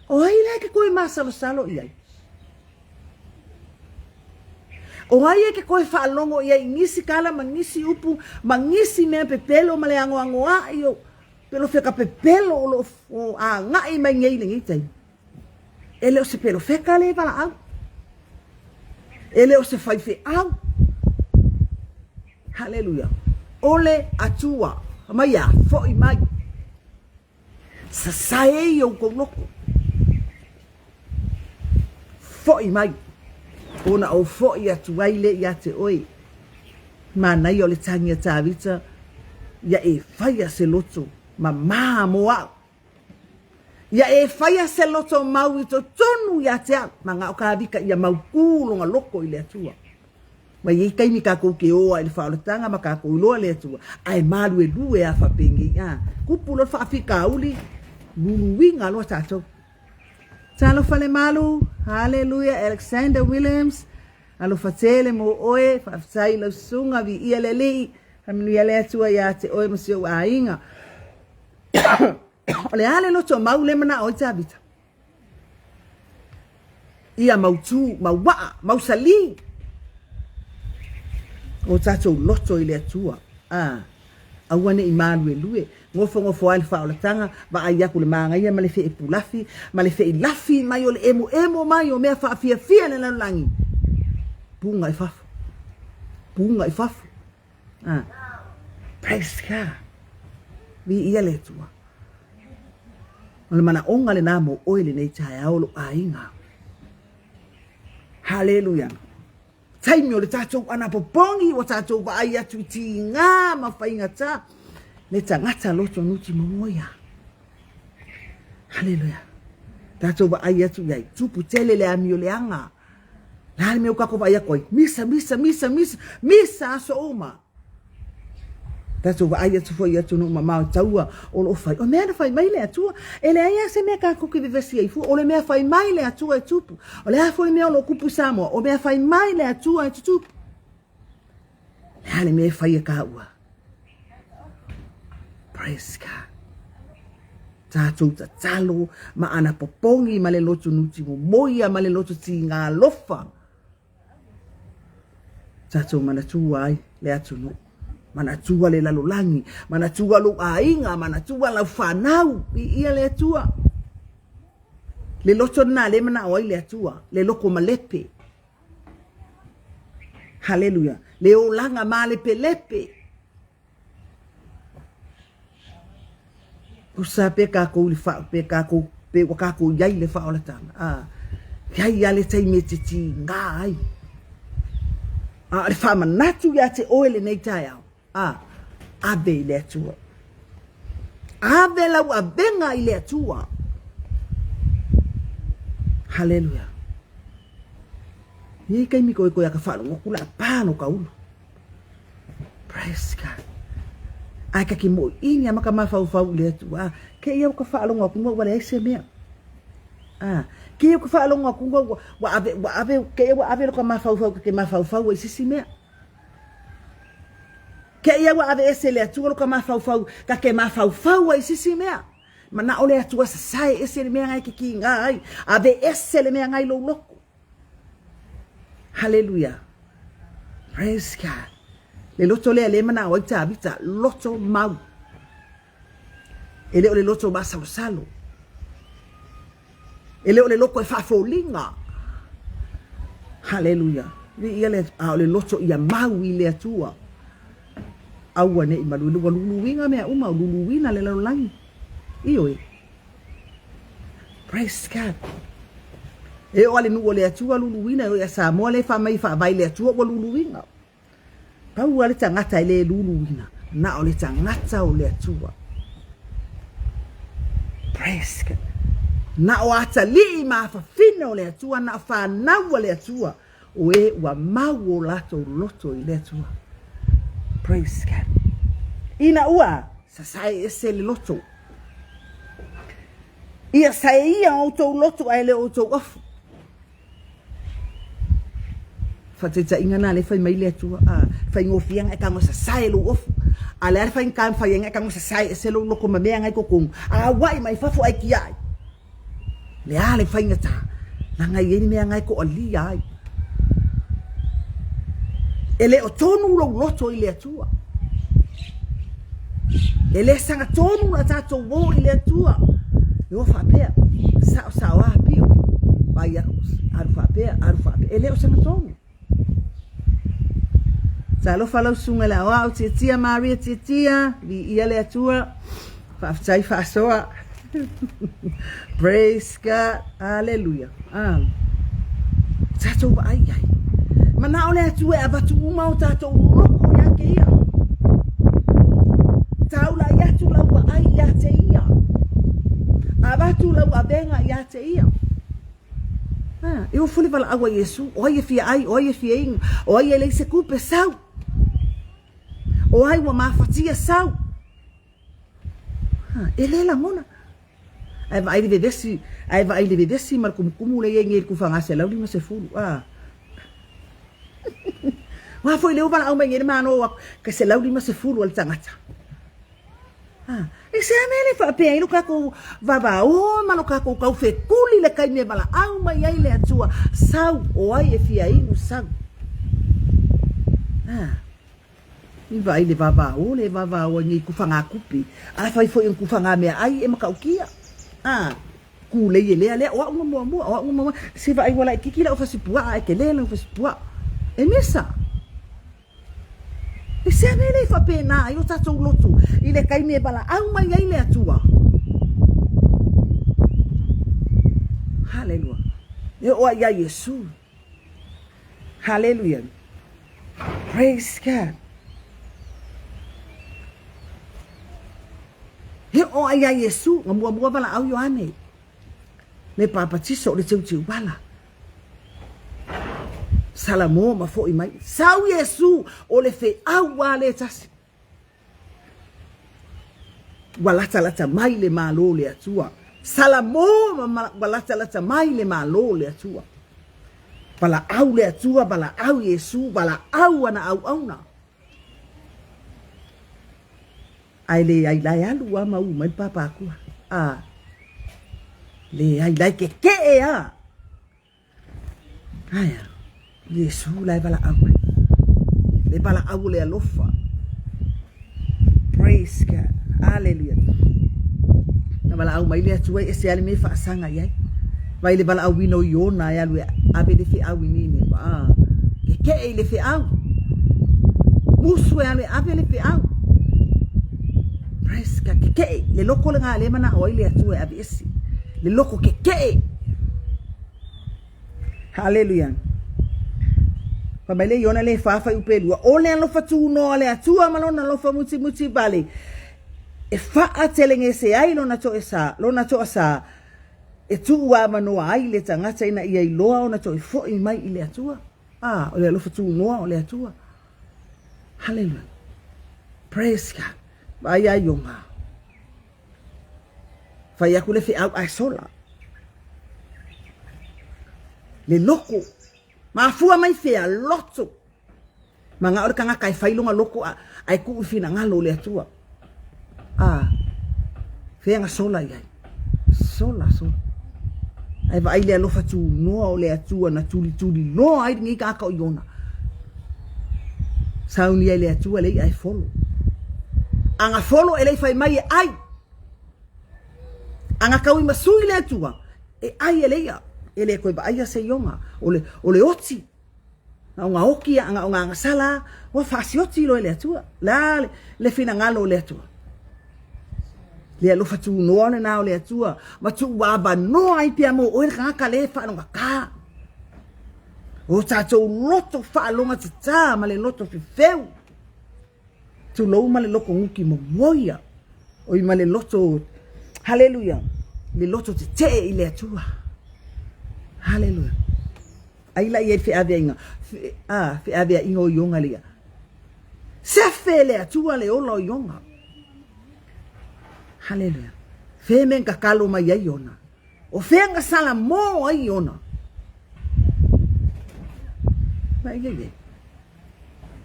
o ai la e ke koe masalosalo i ai? O ai e ke koe faalogo i ai i nisi kala ma nisi upu ma nisi mea pepelo ma le agoagoaʻi o pelofeka pepelo o lo o agaʻi mai nei i lenei taimi? E le o se pelofeka le valaau. E le o se faifeau. Haleluia. O le Atua. Mai a, foi mai. Sasae i outou loko. Foi mai. Ona ou foi atu ai le ia te oe. Manaia o le tagi a Tavita, ia e faia se loto mamā mo a'u. Ia e faia se loto mau i totonu ia te au, ma ngā o ka vika ia mau kū longa loko i le Atua. Mai ei taimi kākou ke ōa i le whaolatanga ma kākou iloa le Atua, ae māluelue a whapengei a. Kupu loa le whaafikauli, luluiga loa tātou. Talofa le malu, hallelujah, Alexander Williams, alofa tele mo oe, faafetai i lau susuga, viia le Alii, faamanuia le Atua ia te oe ma si ou aiga. O le a le loto mau le manao ai Tavita? Ia mautū, mauaa, mausalī o tatou loto i le Atua. A, aua ne i māluelue, nofonofo ai le faaolataga, vaai aku le māgaia ma le feepulafi, ma le feilafī mai o le emoemo mai o mea faafiafia i le lalolagi. Puga i fafo. Puga i fafo. Ah. Praise God. Viia le Atua. O le manaʻoga lenā mo ʻoe lenei taeao lou aiga. Haleluia. Taimi o le tatou anapopogi ua tatou vaai atu i tigā ma faigata le tagata loto nuti momoia. Haleluia. Tatou vaai atu i ai. Tupu tele le amioleaga. Le a le mea ua tatou vaai atu ai? Misa, misa, misa, misa, misa aso uma. Tatou vaai atu foi i atunuu mamao i taua o lo o fai. O mea na fai mai le Atua. E leai lava se mea tatou te vevesi ai fua. O le mea fai mai le Atua e tupu. O le a foi le mea o lo o tupu i Samoa? O mea fai mai le Atua e tutupu. Le a le mea e fai e kāua? Praise God. Tātou tatalo ma ana popogi ma le loto nuti momoia ma le loto tīgā alofa. Tātou manatua ai le atunuu. Manatua le lalolagi, manatua lou aiga, manatua lau whanau, i ia le Atua. Le loto lena le manao ai le Atua, le loko malepe. Haleluia. Le olaga malepelepe. Tusa pe kākou i le wha, pe kākou, pe ua kākou iai le whaolatanga. A, iai a le taimi e te tīngā ai. A, le whaamanatu ia te oe lenei taeao. A, ave i le Atua. Ave lau avenga i le Atua. Haleluia. Nei taimi koe koe a ka whaalogo aku la pā no ka ulu. Praise God. Ae ka ki mo ini a maka mafaufau i le Atua. Ke ia o ka whaalogo aku ngau wale ai se mea. A, ke ia o ka whaalogo aku ngau wa ave, wa ave, ke ia wa ave lo ka mafaufau ka ke mafaufau ai sisi mea. Ke ia ua ave ese le Atua lo ka mafaufau, ka ke mafaufau ai sisi mea. Manao le Atua sasae ese le mea ngai ke ki ngā ai. Ave ese le mea ngai lou loko. Hallelujah. Praise God. Le loto lea le manao ai Tavita, loto mau. E le o le loto masalosalo. E le o le loko e faafoliga. Haleluia. Viia le, a o le loto ia mau i le Atua. Aua ne i malu, ua luluina mea uma, luluina le lalolagi. Ioe. Praise God. E o ale nuu o le Atua luluina, e o ia Samoa le wha mai wha vai le Atua ua luluina. Pau a le tagata e le luluina, na o le tagata o le Atua. Praise God. Na o atalii ma afafine o le Atua, na o whanau a le Atua, o e ua mau o latou loto i le Atua. Praise God. Ina ua sasae ese le loto. Ia sae ia outou loto ae le o outou ofu. Faataitaiga na lea e fai mai le Atua, a faigofie aga e tago e sasae lou ofu. A le a le faigata e mafai ai ona e tago e sasae ese lou loko ma mea aga i totonu, a auai mai fafo ae tiai. Le a le faigata, leaga e i ai le mea aga e toalia ai. E le o tonu lou loto i le Atua. E le sagatonu la tatou o i le Atua. E o faapea, sao sao a pio, vai aku, alu faapea, alu faapea. E le o sagatonu. Talofa lau susuga i le aoao, tiatia Maria, tiatia, viia le Atua, faafetai faasoa. Praise God, hallelujah. Ah. Tatou vaai i ai. Manao le Atua e avatu uma o tatou loko ia te ia. Taulai atu lau vaai ia te ia. Avatu lau avega ia te ia. Ah, e ofo le valaau a Iesu, o ai e fia ai, o ai e fia inu, o ai e leai se kupe, sau. O ai ua mafatia, sau. Ah, e le lagona. Ae vaai le vevesi, ae vaai le vevesi ma le kumukumu lea e i ai nei i le tufaga 150. Ah. Aua foi lea ua valaau mai nei le Malo ka 150 a le tagata. Ah, e se a mea le faapea ai lo tatou vavao ma lo tatou taufetuli le taimi e valaau mai ai le Atua, sau, o ai e fia inu, sau. Ah. I vaai le vavao, le vavao ai nei tufaga tupe. Afai foi o ni tufaga meaai e matautia. A, kūlei e lea lea, o au na muamua, o au na muamua. Se vaai ua laititi lau fasipuaa ae tele lau fasipuaa. E mesa. E sea mea le faapena ai o tatou loto i le taimi e valaau mai ai le Atua. Haleluia. E oo ai ia Iesu. Haleluia. Praise God. He oo ai ia Iesu, na muamua valaau Ioane. Le papatiso o le teuteu vala. Salamo ma foi mai. Sau Iesu o le feau a le tasi. Ua latalata mai le Malo o le Atua. Salamo ma ua latalata mai le Malo o le Atua. Valaau le Atua, valaau Iesu, valaau ana auauna. Ae leai la e alu a ma uu mai le pāpākua. A, leai la e kekeʻe a. Aia, Iesu la e valaau mai. Le valaau o le alofa. Praise God. Hallelujah. Na valaau mai le Atua e ese a le mea e faasaga i ai. Vai le valaauina o Iona e alu e ave le feau i Nineva. Ah, kekeʻe i le feau. Musu e alu e ave le feau. Praise God. Kekeʻe. Le loko lena lea e manao ai le Atua e aveese. Le loko kekeʻe. Haleluia. Fai mai le Iona le fa fuaiupu 2, O le alofa tunoa o le Atua ma lona alofa mutimuti vale, e faatelegese ai lona toesa, lona toasa, e tuuavanoa ai le tagata ina ia iloa ona toe foi mai i le Atua. Ah, o le alofa tunoa o le Atua. Haleluia. Praise God. Vaai ia Iona. Fai aku le feau ae sola. Le loko. Mafua mai fea, loto. Manao le tagata e fai lona loko a, ae tuu i finagalo o le Atua. A, fea na sola i ai. Sola, sola. Ae vaai le alofa tunoa o le Atua na tulituli loa ai lenei tagata o Iona. Sauni ai le Atua le i'a e folo. A na folo e le i fai mai e ai. A na tauimasui le Atua, e ai e le i'a. E le toe vaaia se Iona. O le, o le oti. Na o na oti a na o na agasala, ua faasioti loa e le Atua. La le, le finagalo o le Atua. Le alofa tunoa lena o le Atua, ma tuuavanoa ai pea mo oe le tagata le faalogata. O tatou loto faalogatatā ma le loto fefeu, tulou ma le loko nuki momoia, oi ma le loto, haleluia, le loto tetee i le Atua. Haleluia. Ai la ia i feaveaiga, a, feaveaiga o Iona le ia. Sefe le Atua le ola o Iona. Haleluia. Fe me kakalo mai ai Iona. O fea na salamo ai Iona? Mai ia ia.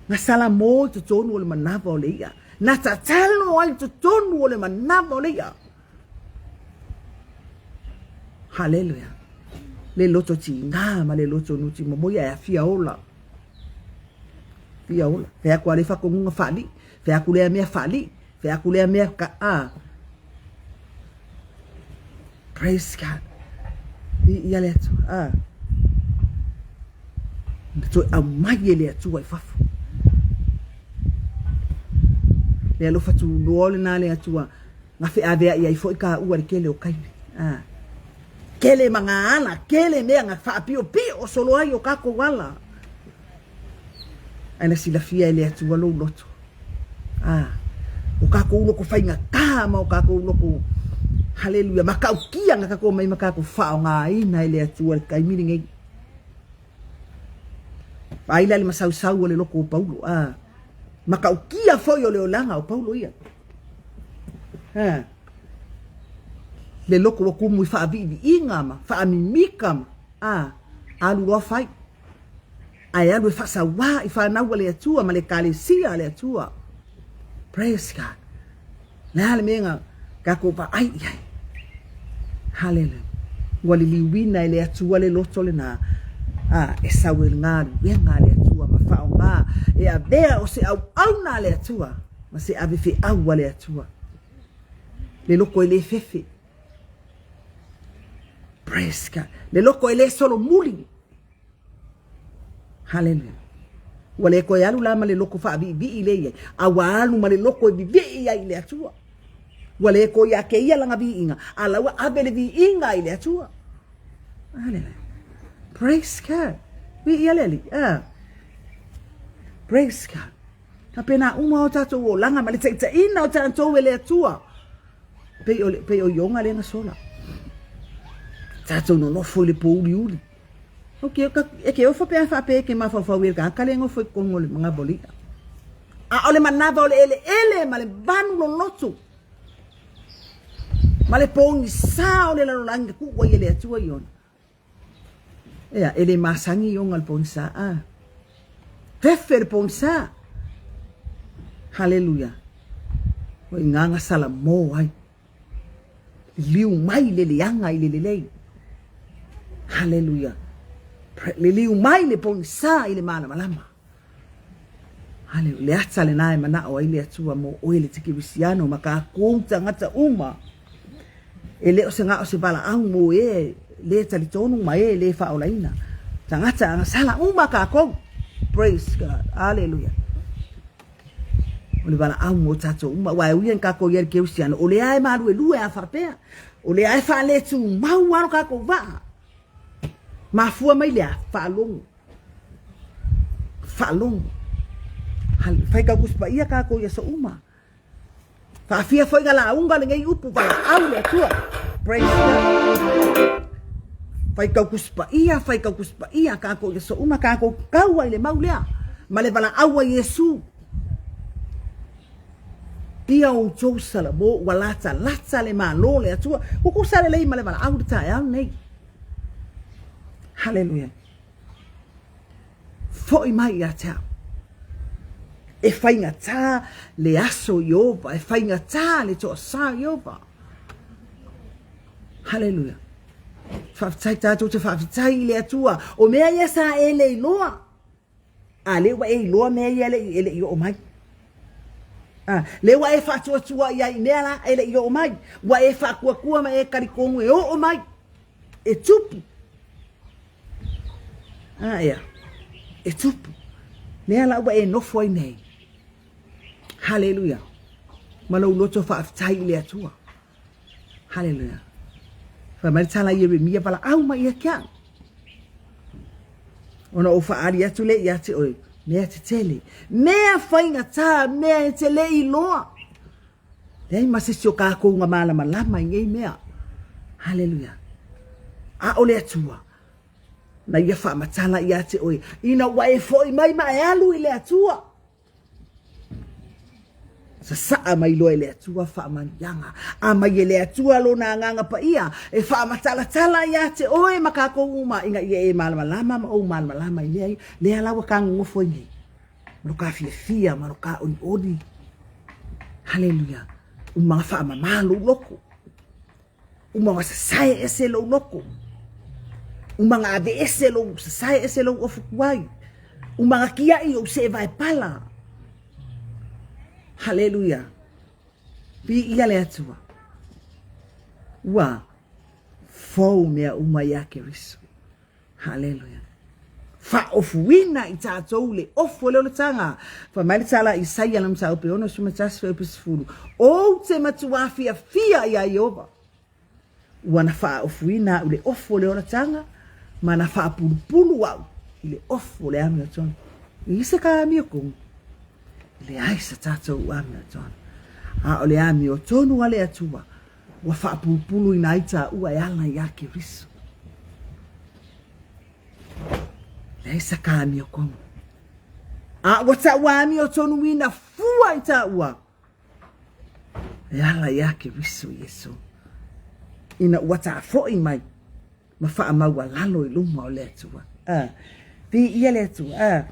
Na salamo i totonu o le manava o le i'a. Na tatalo ai i totonu o le manava o le i'a. Haleluia. Le loto tigā ma le loto nuti momoia e afia ola. Fia ola. Fea aku a le whakongunga whaali. Fea aku lea mea whaali. Fea aku lea mea ka a. Praise God. Viia le Atua. Ah. Na toe aumai e le Atua i fafo. Le alofa tunoa lena le Atua. Na feaveai ai foi kāua le kele o taimi. Ah. Kele ma ngā ala, kele mea na whaapiopio o solo ai o kākou ala. Ae na silafia e le Atua lou loto. Ā, o kākou loko faigata ma o kākou loko, haleluia, matautia na kākou mai ma kākou faaaogaina e le Atua le taimi lenei. Vaai la le masausau o le loko o Paulo, ā, matautia foi o le olaga o Paulo ia. Ā, le loko ua kumu i faaviiviiga ma faamimika ma, ā, alu loa fai. Ae alu e faasauā i fanau a le Atua ma le Ekalesia a le Atua. Praise God. Le a le mea na tatou vaai i ai? Hallelujah. Ua liliuina e le Atua le loto lena, a e sau e galuega a le Atua ma faaaoga e avea o se auauna a le Atua ma se ave feau a le Atua. Le loko e le fefe. Praise God. Le loko e le solomuli. Haleluia. Ua le toe alu la ma le loko faaviivii lea i ai, a ua alu ma le loko e vivii ai i le Atua. Ua le toe ia kēia lana viiga, a la ua ave le viiga i le Atua. Haleluia. Praise God. Viia le Alii. Ah. Praise God. Faapena uma o tatou olaga ma le taitaiina o tatou e le Atua. Pei o, pei o Iona lea na sola. Tatou nonofo i le pōuliuli. Ok, e ke ofo pe a faapea e ke mafaufau i le tagata lea e nofo i totonu o le manava o le i'a. A o le manava o le eleele ma le vanu loloto ma le pogisa o le lalolagi na tuu ai e le Atua Iona. Ea, e le masani Iona le pogisa. A. Fefe le pogisa. Haleluia. O igaga salamo ai. Liliu mai le leaga i le lelei. Haleluia. Liliu mai le pogisa i le malamalama. Haleluia. Le ata lena e manao ai le Atua mo oe le te kerisiano ma kākou tagata uma. E le o se gao se valaau mo e le talitonu ma e le faaolaina. Tagata agasala uma kākou. Praise God. Haleluia. O le valaau mo tatou uma, aua e ui ina tatou i ai i le kerisiano, o lea e maluelue a faapea, o lea e faaletumau lava lo tatou vaa. Mafua mai le a? Faalogo. Faalogo. Faitau Tusi Paia tatou i aso uma. Faafia foi na lauga lenei upu valaau le Atua. Praise God. Faitau Tusi Paia, faitau Tusi Paia tatou i aso uma, tatou tau ai le mau lea ma le valaau a Iesu. Ia outou salamo ua latalata le Malo le Atua. Tutusa lelei ma le valaau le taeao lenei. Haleluia. Foi mai ia te au. E faigata le aso Ieova, e faigata le toasā Ieova. Haleluia. Faafetai tatou te faafetai i le Atua. O mea ia sa e le iloa. A lea ua e iloa mea ia e le i oo mai. A, lea ua e faatuatua i ai i mea la e le i oo mai. Ua e faatuatua ma e talitonu e oo mai. E tupu. A ea, e tupu. Mea la ua e nofo ai nei. Haleluia. Ma lou loto faafetai i le Atua. Haleluia. Fai mai le tala i Ieremia, valaau mai ia te au. Ona ou faaali atu lea ia te oe, mea tetele, mea faigata, mea e te le iloa. Leai ma se isi o kākou na malamalama i nei mea. Haleluia. A o le Atua, na ia faamatala ia te oe, ina ua e foi mai ma e alu i le Atua. Sasaa mai loa e le Atua faamanuiaga. A mai e le Atua lona agaga paia e faamatalatala ia te oe ma kākou uma ina ia e malamalama ma ou malamalama i mea ia. Lea la ua ta nonofo ai nei. Ma lo ka fiafia ma lo ka olioli. Haleluia. Uma faamama lou loto. Uma ua sasae ese lou loto. Uma na ave ese lou sasae ese lou ofu tuai. Uma na kiaʻi ou seʻe vaepala. Haleluia. Viia le Atua. Ua fou mea uma iā Keriso. Haleluia. Faaofuina i tatou le ofu o le olataga. Fai mai le tala a Isaia le mataupu e 61 fuaiupu 10, Ou te matuā fiafia iā Ieova, ua na faaofuina au i le ofu o le olataga, ma na faapulupulu au i le ofu o le amiotonu. I se ka amiotonu? Leai sa tatou amiotonu. A o le amiotonu a le Atua, Ua faapulupuluina ai tāua e ala iā Keriso. Leai sa ka amiotonu. A ua taua amiotonuina fua i tāua e ala iā Keriso Iesu. Ina ua tāfoʻi mai ma faamaualalo i luma o le Atua. A, viia le Atua. A,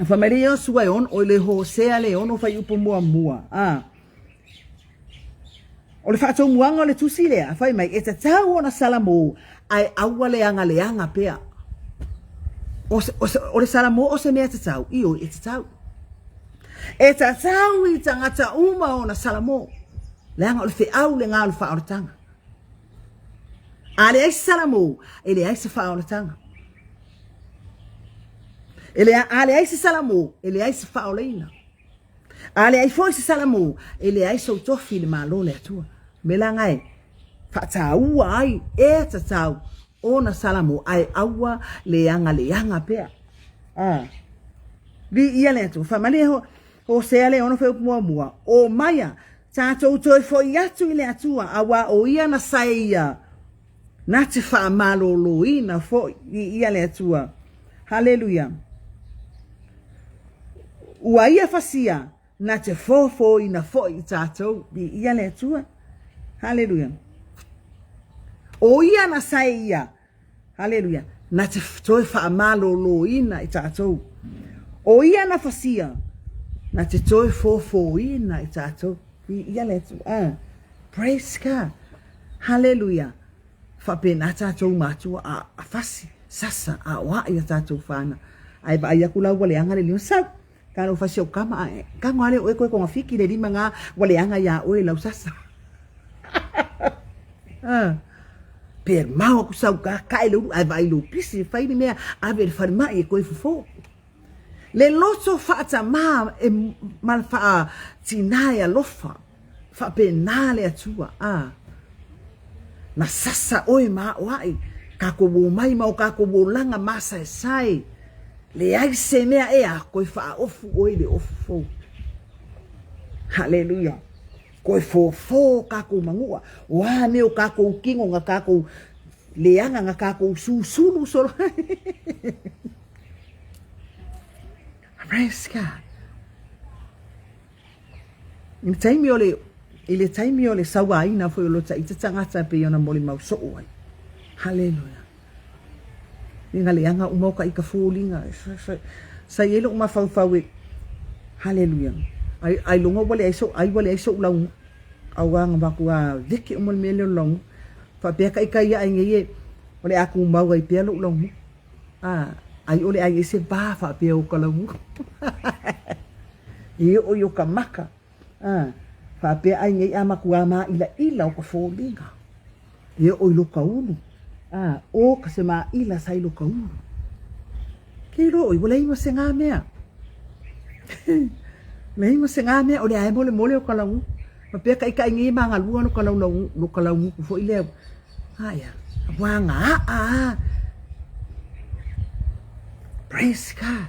fai mai le Iosua e ono, o le Hosea le ono fuaiupu muamua. A, o le faatomuaga o le tusi lea, fai mai, e tatau ona salamo, ae aua le agaleaga pea. O, o, o le salamo o se mea tatau, ioe, e tatau. E tatau i tagata uma ona salamo, leaga o le feau lena o le faaolataga. A leai se salamo, e leai se faaolataga. E lea, a leai se salamo, e leai se faaolaina. A leai foi se salamo, e leai sou tofi i le Malo o le Atua. Me laga e faataua ai e tatau ona salamo, ae aua leaga leaga pea. A. Viia le Atua. Fai mai le Hosea le ono fuaiupu muamua, O maia, tatou toe foi atu i le Atua, auā o ia na sae ia, na te faamaloloina foi. Viia le Atua. Haleluia. Ua ia fasia, na te fofoina foi i tatou. Viia le Atua. Haleluia. O ia na sae ia, Haleluia. Na te toe faamaloloina i tatou. O ia na fasia, Na te toe fōfōina i tātou. Viia le Atua. Ah, praise God. Haleluia. Faapena tātou mātua a, a fasi, sasa, a oaʻi a tātou whāna. Ae vaai aku la ua leaga le lima. Sau! Ka lou fasi o kama ae. Ka ngoa le oe koe konga fiki le lima ngā ua leaga iā oe lau sasa. Ah. Pe mau aku sau ka kae le ulu ae vaai lou pisi e fai ni mea ave i le falemai e koe fofo. Le loto faatamā e ma le faatinā e alofa, faapena le Atua, ā, na sasa oe ma aʻoaʻi, kākou omai ma o kākou olaga masaesae, leai se mea e a koe faaofu oe i le ofu fou. Haleluia! Koe fōfō kākou manuʻa, o a mea o kākou kino na kākou leaga na kākou susulu solo. Praise God. I le taimi o le, i le taimi o le sauāina foi o lo taʻita tagata pei ona molimau soo ai. Haleluia. I nga leaga uma o ka i ka foliga. Sa i ai loʻu mafaufau e, haleluia. Ai, ai loga ua leai soʻu, ai ua leai soʻu lau auā nga maku a veke uma le mea lea o le laumu. Faapea ka ika ia ai nei e, o le a kumau ai pea loʻu laumu. A, ai ʻole ai e se wā faapea o ka laumu. E oʻo i o ka maka. A, faapea ai nei a makuā māʻilaʻila o ka foliga. E oʻo i lo ka ulu. A, ʻo ka se māʻila sa i lo ka ulu. Ke iloa ʻoe, ua leai ma se ngā mea. Leai ma se ngā mea, ʻo le ae molemole o ka lau. Ma pea kaʻikaʻi nei māngalua no ka lau lau, no ka lau muku foʻi lea. Aia, wā ngā aʻa a. Praise God.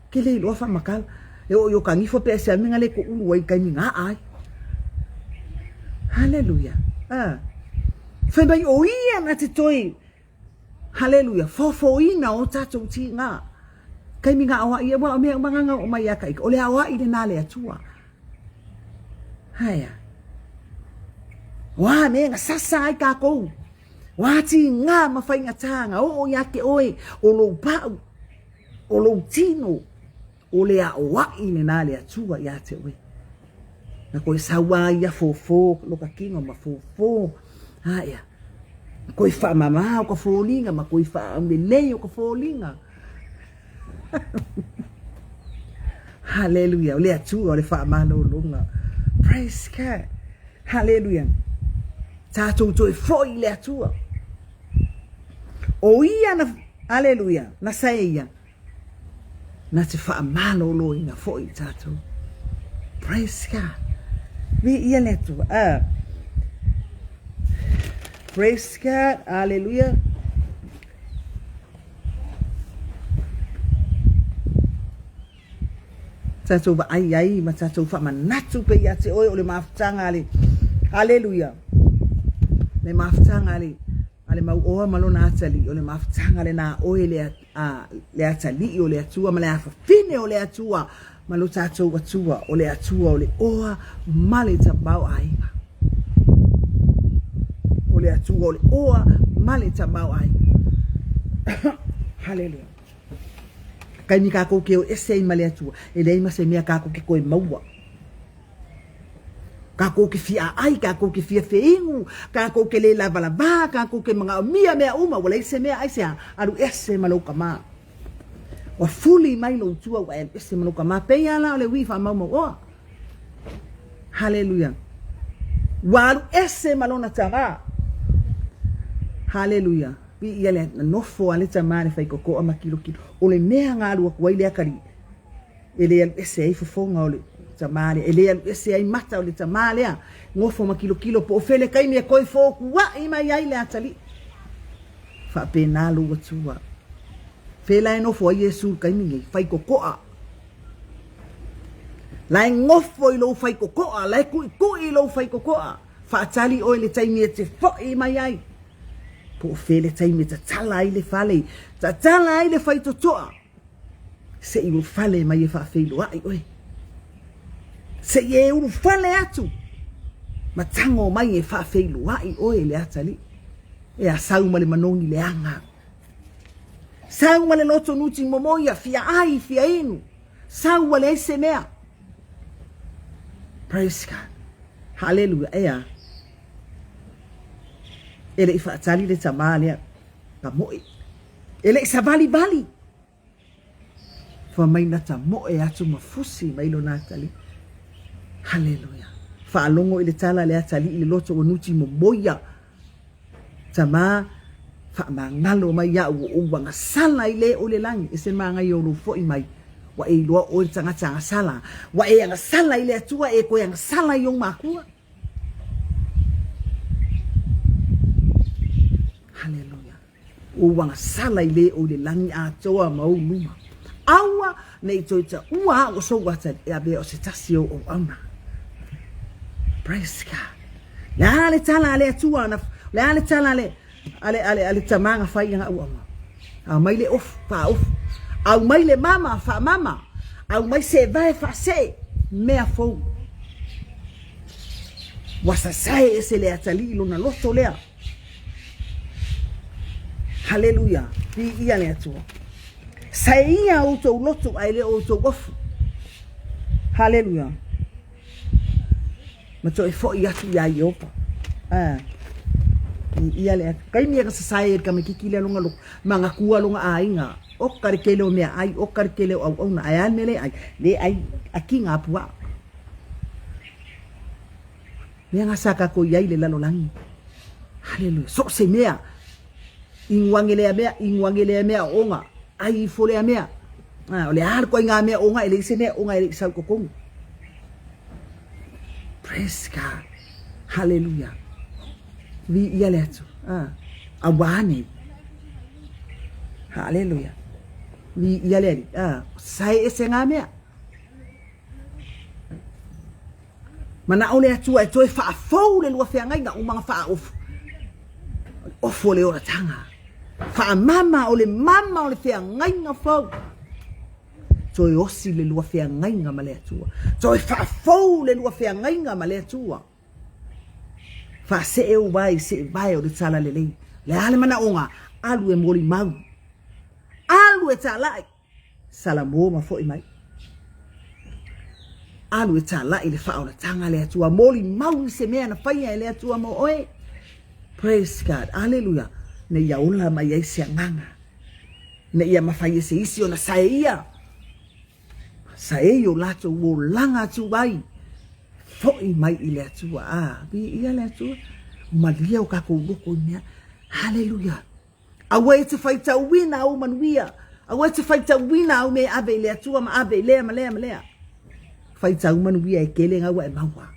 Ke le iloa whaamakala. E o i o ka ngifo pe se ame ngale ko ulu ai kaimi ngā ai. Hallelujah. Ah. Whai mai o ia na te toi. Hallelujah. Fōfōina o tātou ti ngā. Kaimi ngā oa ia wa o mea umanganga o mai aka ika. O le aoa i le nā le atua. Haea. Wā me nga sasa ai kākou. Wā ti ngā ma whainga tānga. O o ia ke oe o lou pau. O lou tino, o le aʻoaʻi lenā le Atua iā te oe. Na koe sauā ia fōfō lo ka kino ma fōfō aia. Na koe whaamamā o ka fōliga ma koe whaaulelei o ka fōliga. Hallelujah. O le Atua o le whaamalologa. Praise God. Hallelujah. Tātou toe foi i le Atua. O ia na, aleluia, na sae ia, na te whaamaloloina foi i tātou. Praise God. Viia le Atua. Ah. Praise God. Hallelujah. Tātou vaai ai ma tātou whaamanatu pe ia te oe o le mafutaga a le Haleluia le mafutaga a le a le mauoa ma lona atalii o le mafutaga lenā oe le a le atalii o le Atua ma le afafine o le Atua ma lo tātou Atua o le Atua o le oa ma le tamaoaiga o le Atua o le oa ma le tamaoaiga Haleluia Kaimi kākou ke o ese ai ma le Atua, e leai ma se mea kākou ke koe maua. Kākou ke fia ʻai, kākou ke fia feinu, kākou ke le lawalavā, kākou ke manaʻomia mea uma, ua leai se mea ʻai se alu ese ma lou kamā. Ua fuli mai lou tua ua e alu ese ma lou kamā, pēia la o le wī whaamaumau oa. Haleluia. Ua alu ese ma lona tamā. Haleluia. Viia le na nofo a le tamā le whaikokoa ma kilokilo. O le mea nga alu aku ai le akali. E le alu ese ai fofoga o le tamā lea. E le alu ese ai mata o le tamā lea. Ngofo ma kilokilo po o fele kaimi e koe fōkuaʻi mai ai le atalii. Faapena lou Atua. Fela e nofo ai Iesu i kaimi nei, whaikokoa. La e ngofo i lou whaikokoa, la e kuʻikuʻi i lou whaikokoa. Whaatali oe le taimi e te foʻi mai ai. Po o fele taimi e tatala ai le fale, tatala ai le whaitotoa. Se i ulufale mai e faafeiloai oe. Se i e ulufale atu, ma tago mai e faafeiloai oe le atalii. E a sau ma le manogi leaga. Sau ma le loto nuti momoia, fia ai, fia inu. Sau ua leai se mea. Praise God. Haleluia. Ea. E le i faatali le tamā lea tamoe. E le i savalivali. Fai mai na tamoe atu ma fusi mai lona atalii. Haleluia. Faalogo i le tala a le atalii i le loto ua nuti momoia. Tamā, faamagalo mai au ua ou agasala i le o le lagi. E se manaia o lou foi mai. Ua e iloa oe le tagata agasala. Ua e agasala i le Atua, e toe agasala i ou makua. Haleluia. Ua ou agasala i le o i le lagi atoa ma ou luma. Aua ne i toe taua au o sou atalii e avea o se tasi o ou auauna. Praise God. Le a le tala a le Atua na, le a le tala a le, a le, a le, a le tamā na fai i ana auauna. Aumai le ofu, faaofu. Aumai le mama, faamama. Aumai se vae faasee, mea fou. Ua sasae ese le atalii lona loto lea. Haleluia! Viia le Atua. Sae ia outou loto ae le o outou ofu. Haleluia! Ma toe foi atu iā Ieova. Ah. Viia le Atua. Kaimi e ka sasae e le tamaititi lea lona loto, manatua lona aiga. Oka le tele o meaai, oka le tele o auauna, ae a le mea le ai? Le ai atiga puaa. Mea na sa tatou i ai i le lalolagi. Haleluia. So o se mea, inu ane lea mea, inu ane lea mea o ona, ai ifo lea mea. Ah, o le a le ituaiga mea ona, e leai se mea ona e le i sau i totonu. Praise God. Haleluia. Viia le Atua. Ah, auā nei. Haleluia. Viia le Alii. Ah, sae ese ngā mea. Manao le Atua e toe faafou le lua feagaiga umanga faaofu. O le ofu o le olataga. Faamama o le mama o le feagaiga fou. Toe osi le lua feagaiga ma le Atua. Toe faafou le lua feagaiga ma le Atua. Faasee ou vae i seevae o le talalelei. Le a le manaoga, alu e molimau. Alu e talai. Salamo ma foi mai. Alu e talai le faaolataga a le Atua. Molimau i se mea na faia e le Atua mo oe. Praise God. Aleluia. Ina ia ola mai ai se agaga. Ina ia mafai e se isi ona sae ia. Sae i o latou olaga atu ai. Foi mai i le Atua. Ah, viia le Atua. Malia o kakou loko i mea. Haleluia. Aua e te faitauina au manuia. Aua e te faitauina au mea e ave i le Atua ma ave i lea ma lea ma lea. Faitau manuia e kele gaua e maua.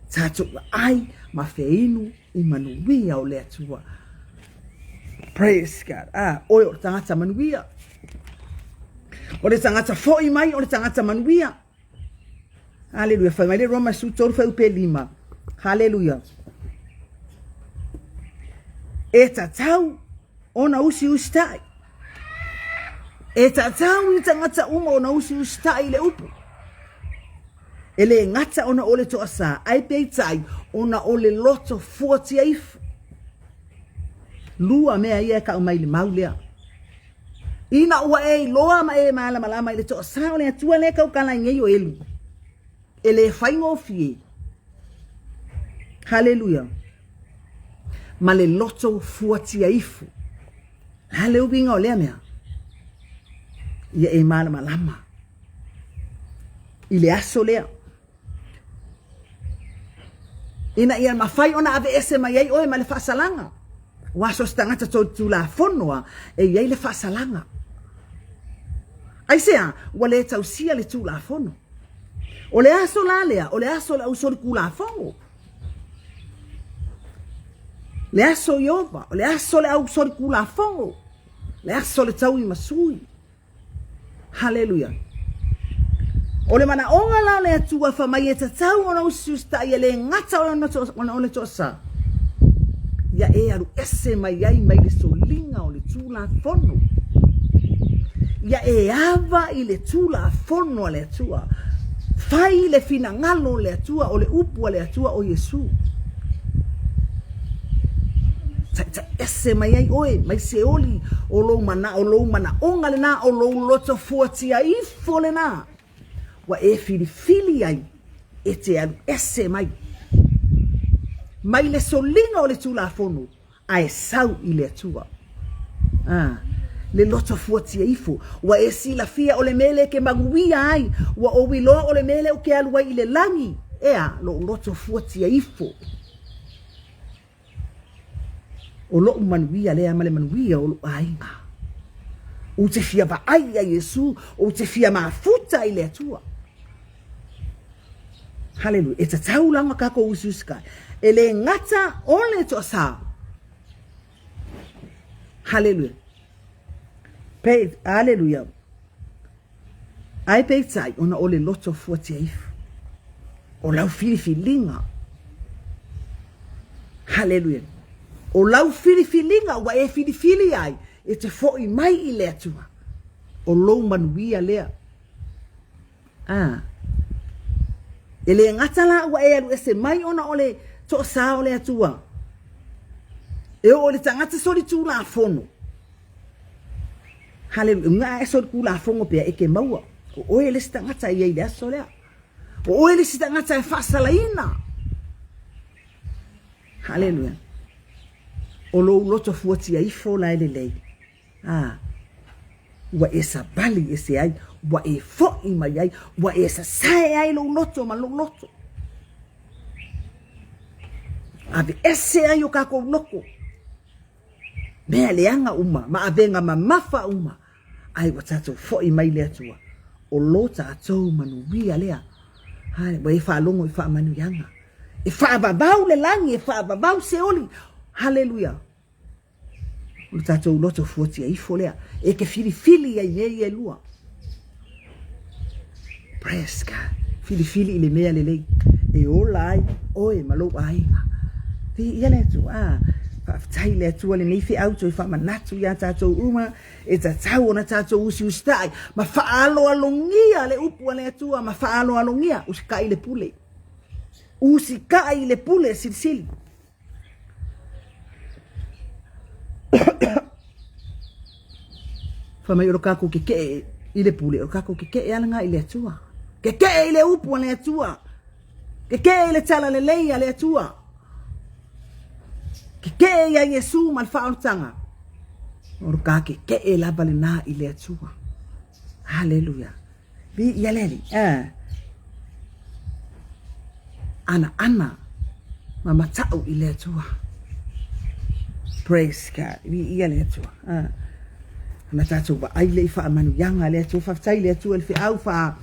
Tatou ai ma feinu i manuia o le Atua. Praise God. Ah, oe o le tagata manuia. O le tagata foi mai o le tagata manuia. Haleluia. Fai mai le Roma 13 fuaiupu 5. Haleluia. E tatau ona usiusitai. E tatau i tagata uma ona usiusitai i le upu. E le gata ona o le toasā, ae peitai ona o le loto fuatia ifo. Lua mea ia e kau mai le mau lea. Ina ua e iloa ma e malamalama i le toasā o le Atua lea e taukala ai nei o Elu, e le faigofie. Haleluia. Ma le loto fuatia ifo. Le a le uiga o lea mea? Ia e malamalama i le aso lea. Ina ia mafai ona aveese mai ai oe ma le faasalaga. Ua so se tagata solitulafono a e i ai le faasalaga. Aisea? Ua le tausia le Tulafono. O le aso la lea, o le aso o le ausolitulafono. Le aso Ieova, o le aso o le ausolitulafono. Le aso o le tauimasui. Haleluia. O le manaoga la o le Atua fa mai e tatau ona usiusitai e le gata ona o le toasa, ia e alu ese mai ai mai le soliga o le Tulafono. Ia e ava i le Tulafono a le Atua. Fai le finagalo o le Atua, o le upu a le Atua o Iesu. Taitai ese mai ai oe mai Seoli, o lou manao, lou manaoga lena, o lou loto fuatia ifo lena, ua e filifili ai. E te alu ese mai mai le soliga o le Tulafono ae sau i le Atua. A, le loto fuatia ifo, ua e silafia o le mea lea e ke manuia ai, ua ou iloa o le mea lea ou ke alu ai i le lagi, ea, lou loto fuatia ifo. O loʻu manuia lea ma le manuia o loʻu aiga. Ou te fia vaai ia Iesu, ou te fia mafuta i le Atua. Haleluia. E tatau la ona kākou usiusikai. E le gata o le toasā. Haleluia. Pe, haleluia. Ae peitai, ona o le loto fuatia ifo. O lau filifiliga. Haleluia. O lau filifiliga ua e filifili ai, e te foʻi mai i le Atua. O lou manuia lea. A. E le gata la ua e alu ese mai ona o le toasā o le Atua. E oo i le tagata solitulafono. Haleluia. Uga e solitulafono pea e ke maua. O oe le isi tagata e i ai i le aso lea. O oe le isi tagata e faasalaina. Haleluia. O lou loto fuatia ifo la e lelei. A, ua e savali ese ai, ua e foʻi mai ai, ua e sasae ai lou loto ma lou loto. Aveese ai o kākou loko, mea leaga uma ma avega mamafa uma, ae ua tātou foʻi mai le Atua, o lo tātou manuia lea. Hai, ua e faalogo i faamanuiaga. E faavavau le lagi, e faavavau Seoli. Haleluia. O le tatou loto fuatia ifo lea e ke filifili ai mea ia e lua. Praise God. Filifili i le mea lelei e ola ai oe ma lou aiga. Viia le Atua. Ah, faafetai le Atua lenei feau toe faamanatu iā tatou uma e tatau ona tatou usiusitai ma faaaloalogia le upu a le Atua ma faaaloalogia usikai le pule. Usikai le pule silisili. Fai mai o lo kākou kekeʻe i le pule, o lo kākou kekeʻe ala ngā i le Atua. Kekeʻe i le upu a le Atua. Kekeʻe i le talalelei a le Atua. Kekeʻe iā Iesu ma le faaolataga. O lo kā kekeʻe lava lenā i le Atua. Haleluia. Viia le Alii. Eh. Anaana ma mataʻu i le Atua. Praise God. Viia le Atua. Eh. Ana tātou vaai lea i faamanuiaga a le Atua. Faafetai i le Atua i le feau faa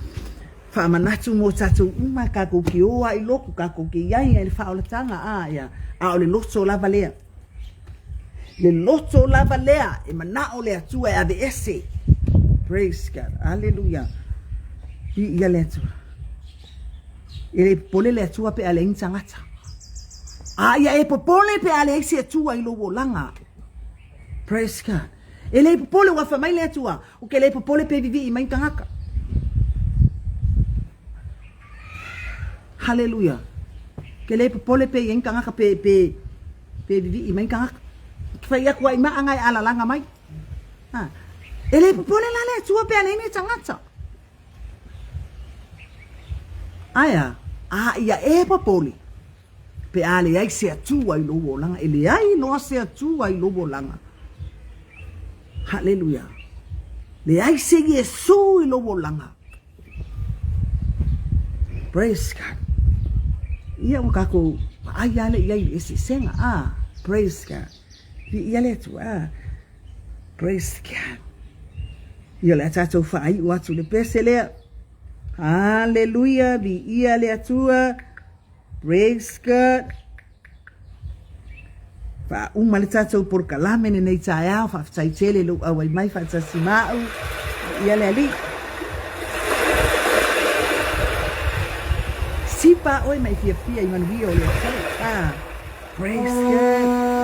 faamanatu mo tātou uma, kākou ke ō a i loku, kākou ke iai ai le faaolataga, a ia, a o le loto lava lea. Le loto lava lea e manaʻo le Atua e aveese. Praise God. Aleluia. Viia le Atua. E le popole le Atua pe a leai ni tagata. A ia e popole pe a leai se Atua i lou olaga. Praise God. E le popole ua fai mai le Atua, o ke le popole pe vivii mai tagata. Haleluia. Ke le popole pe i ai ni tagata pe pe pe vivii mai ni tagata. Ke fai atu ai maa nga e alalaga mai. Ha. E le popole la le Atua pe a leai ni tagata. Aea, a ia e popole pe a leai se Atua i lou olaga. E leai loa se Atua i lou olaga. Haleluia. Leai se Iesu i lou olaga. Praise God. Ia ua kākou vaai lava lea i ai i le eseesega. Ah, praise God. Viia le Atua. Ah, praise God. Ia o le a tātou faaiu atu le pese lea. Hallelujah, viia le Atua. Praise God. Faauma le tatou polokalame lenei taeao, faafetai tele i lou auai mai faatasi ma au. Ia le Alii. Sipa oe mai fiafia i manuia o le Atua. Ah, praise God.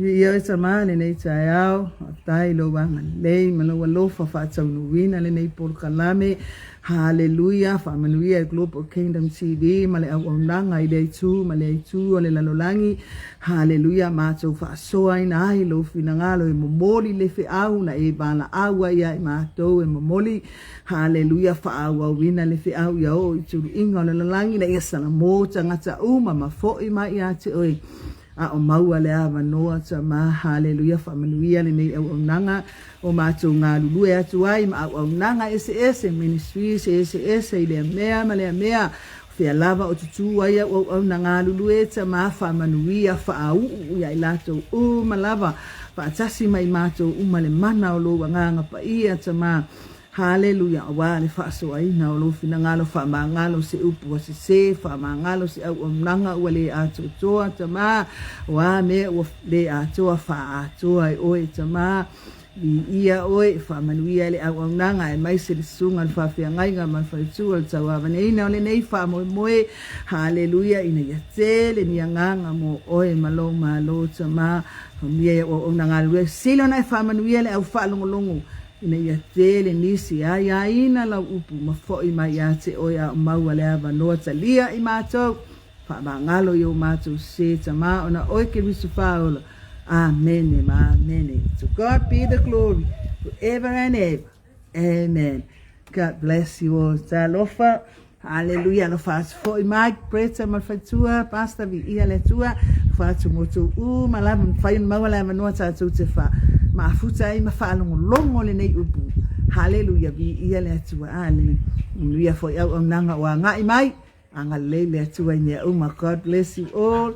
Viia oe Tama lenei taeao, faafetai i lou agalelei ma lou alofa faataunuuina lenei polokalame. Haleluia, faamanuia i Global Kingdom TV ma le auaunaga i lea itu ma lea itu o le lalolagi. Haleluia, matou faasoaina ai lou finagalo e momoli le feau na e valaau ai ia i matou e momoli. Haleluia, faaauauina le feau ia oo i tuluiga o le lalolagi ina ia salamo tagata uma ma foi mai ia te oe. A o maua le avanoa Tama, haleluia, faamanuia lenei auaunaga o matou galulue atu ai ma auaunaga eseese, ministries eseese i lea mea ma lea mea, o fea lava o tutū ai au auauna galulue, Tama, faamanuia, faauu ia i latou uma lava, faatasi ma i matou uma le mana o lou Agaga Paia, Tama, Haleluia, aua le faasoaina o lou finagalo, faamagalo se upu ua sese, faamagalo se auaunaga ua le atoatoa, Tama, o a mea ua le atoa, faaatoa e oe, Tama, viia oe, faamanuia i le auaunaga, aemaise le susuga i le faafeagaiga ma le faletua o le tauavaneina o lenei faamoemoe, Haleluia, ina ia tele ni agaga mo oe ma lou Malo, Tama, faamanuia i au auauna galulue, sili ona e faamanuia le au faalogologo ina ia tele nisi e aiaina lau upu ma foi mai ia te oe a o maua le avanoa talia i matou. Faamagalo i o matou sē Tama ona oe Keriso Faaola. Amene ma amene. To God be the glory forever and ever. Amen. God bless you all. Talofa. Haleluia, alofa atu foi Mike, Bretta ma le faletua, Pastor viia le Atua, alofa atu mo outou uma lava, mafai ona maua le avanoa tatou te fa mafuta ai ma faalogologo lenei upu. Haleluia, viia le Atua. Haleluia. Manuia foi auaunaga ua agai mai. Agalelei le Atua i mea uma. God bless you all.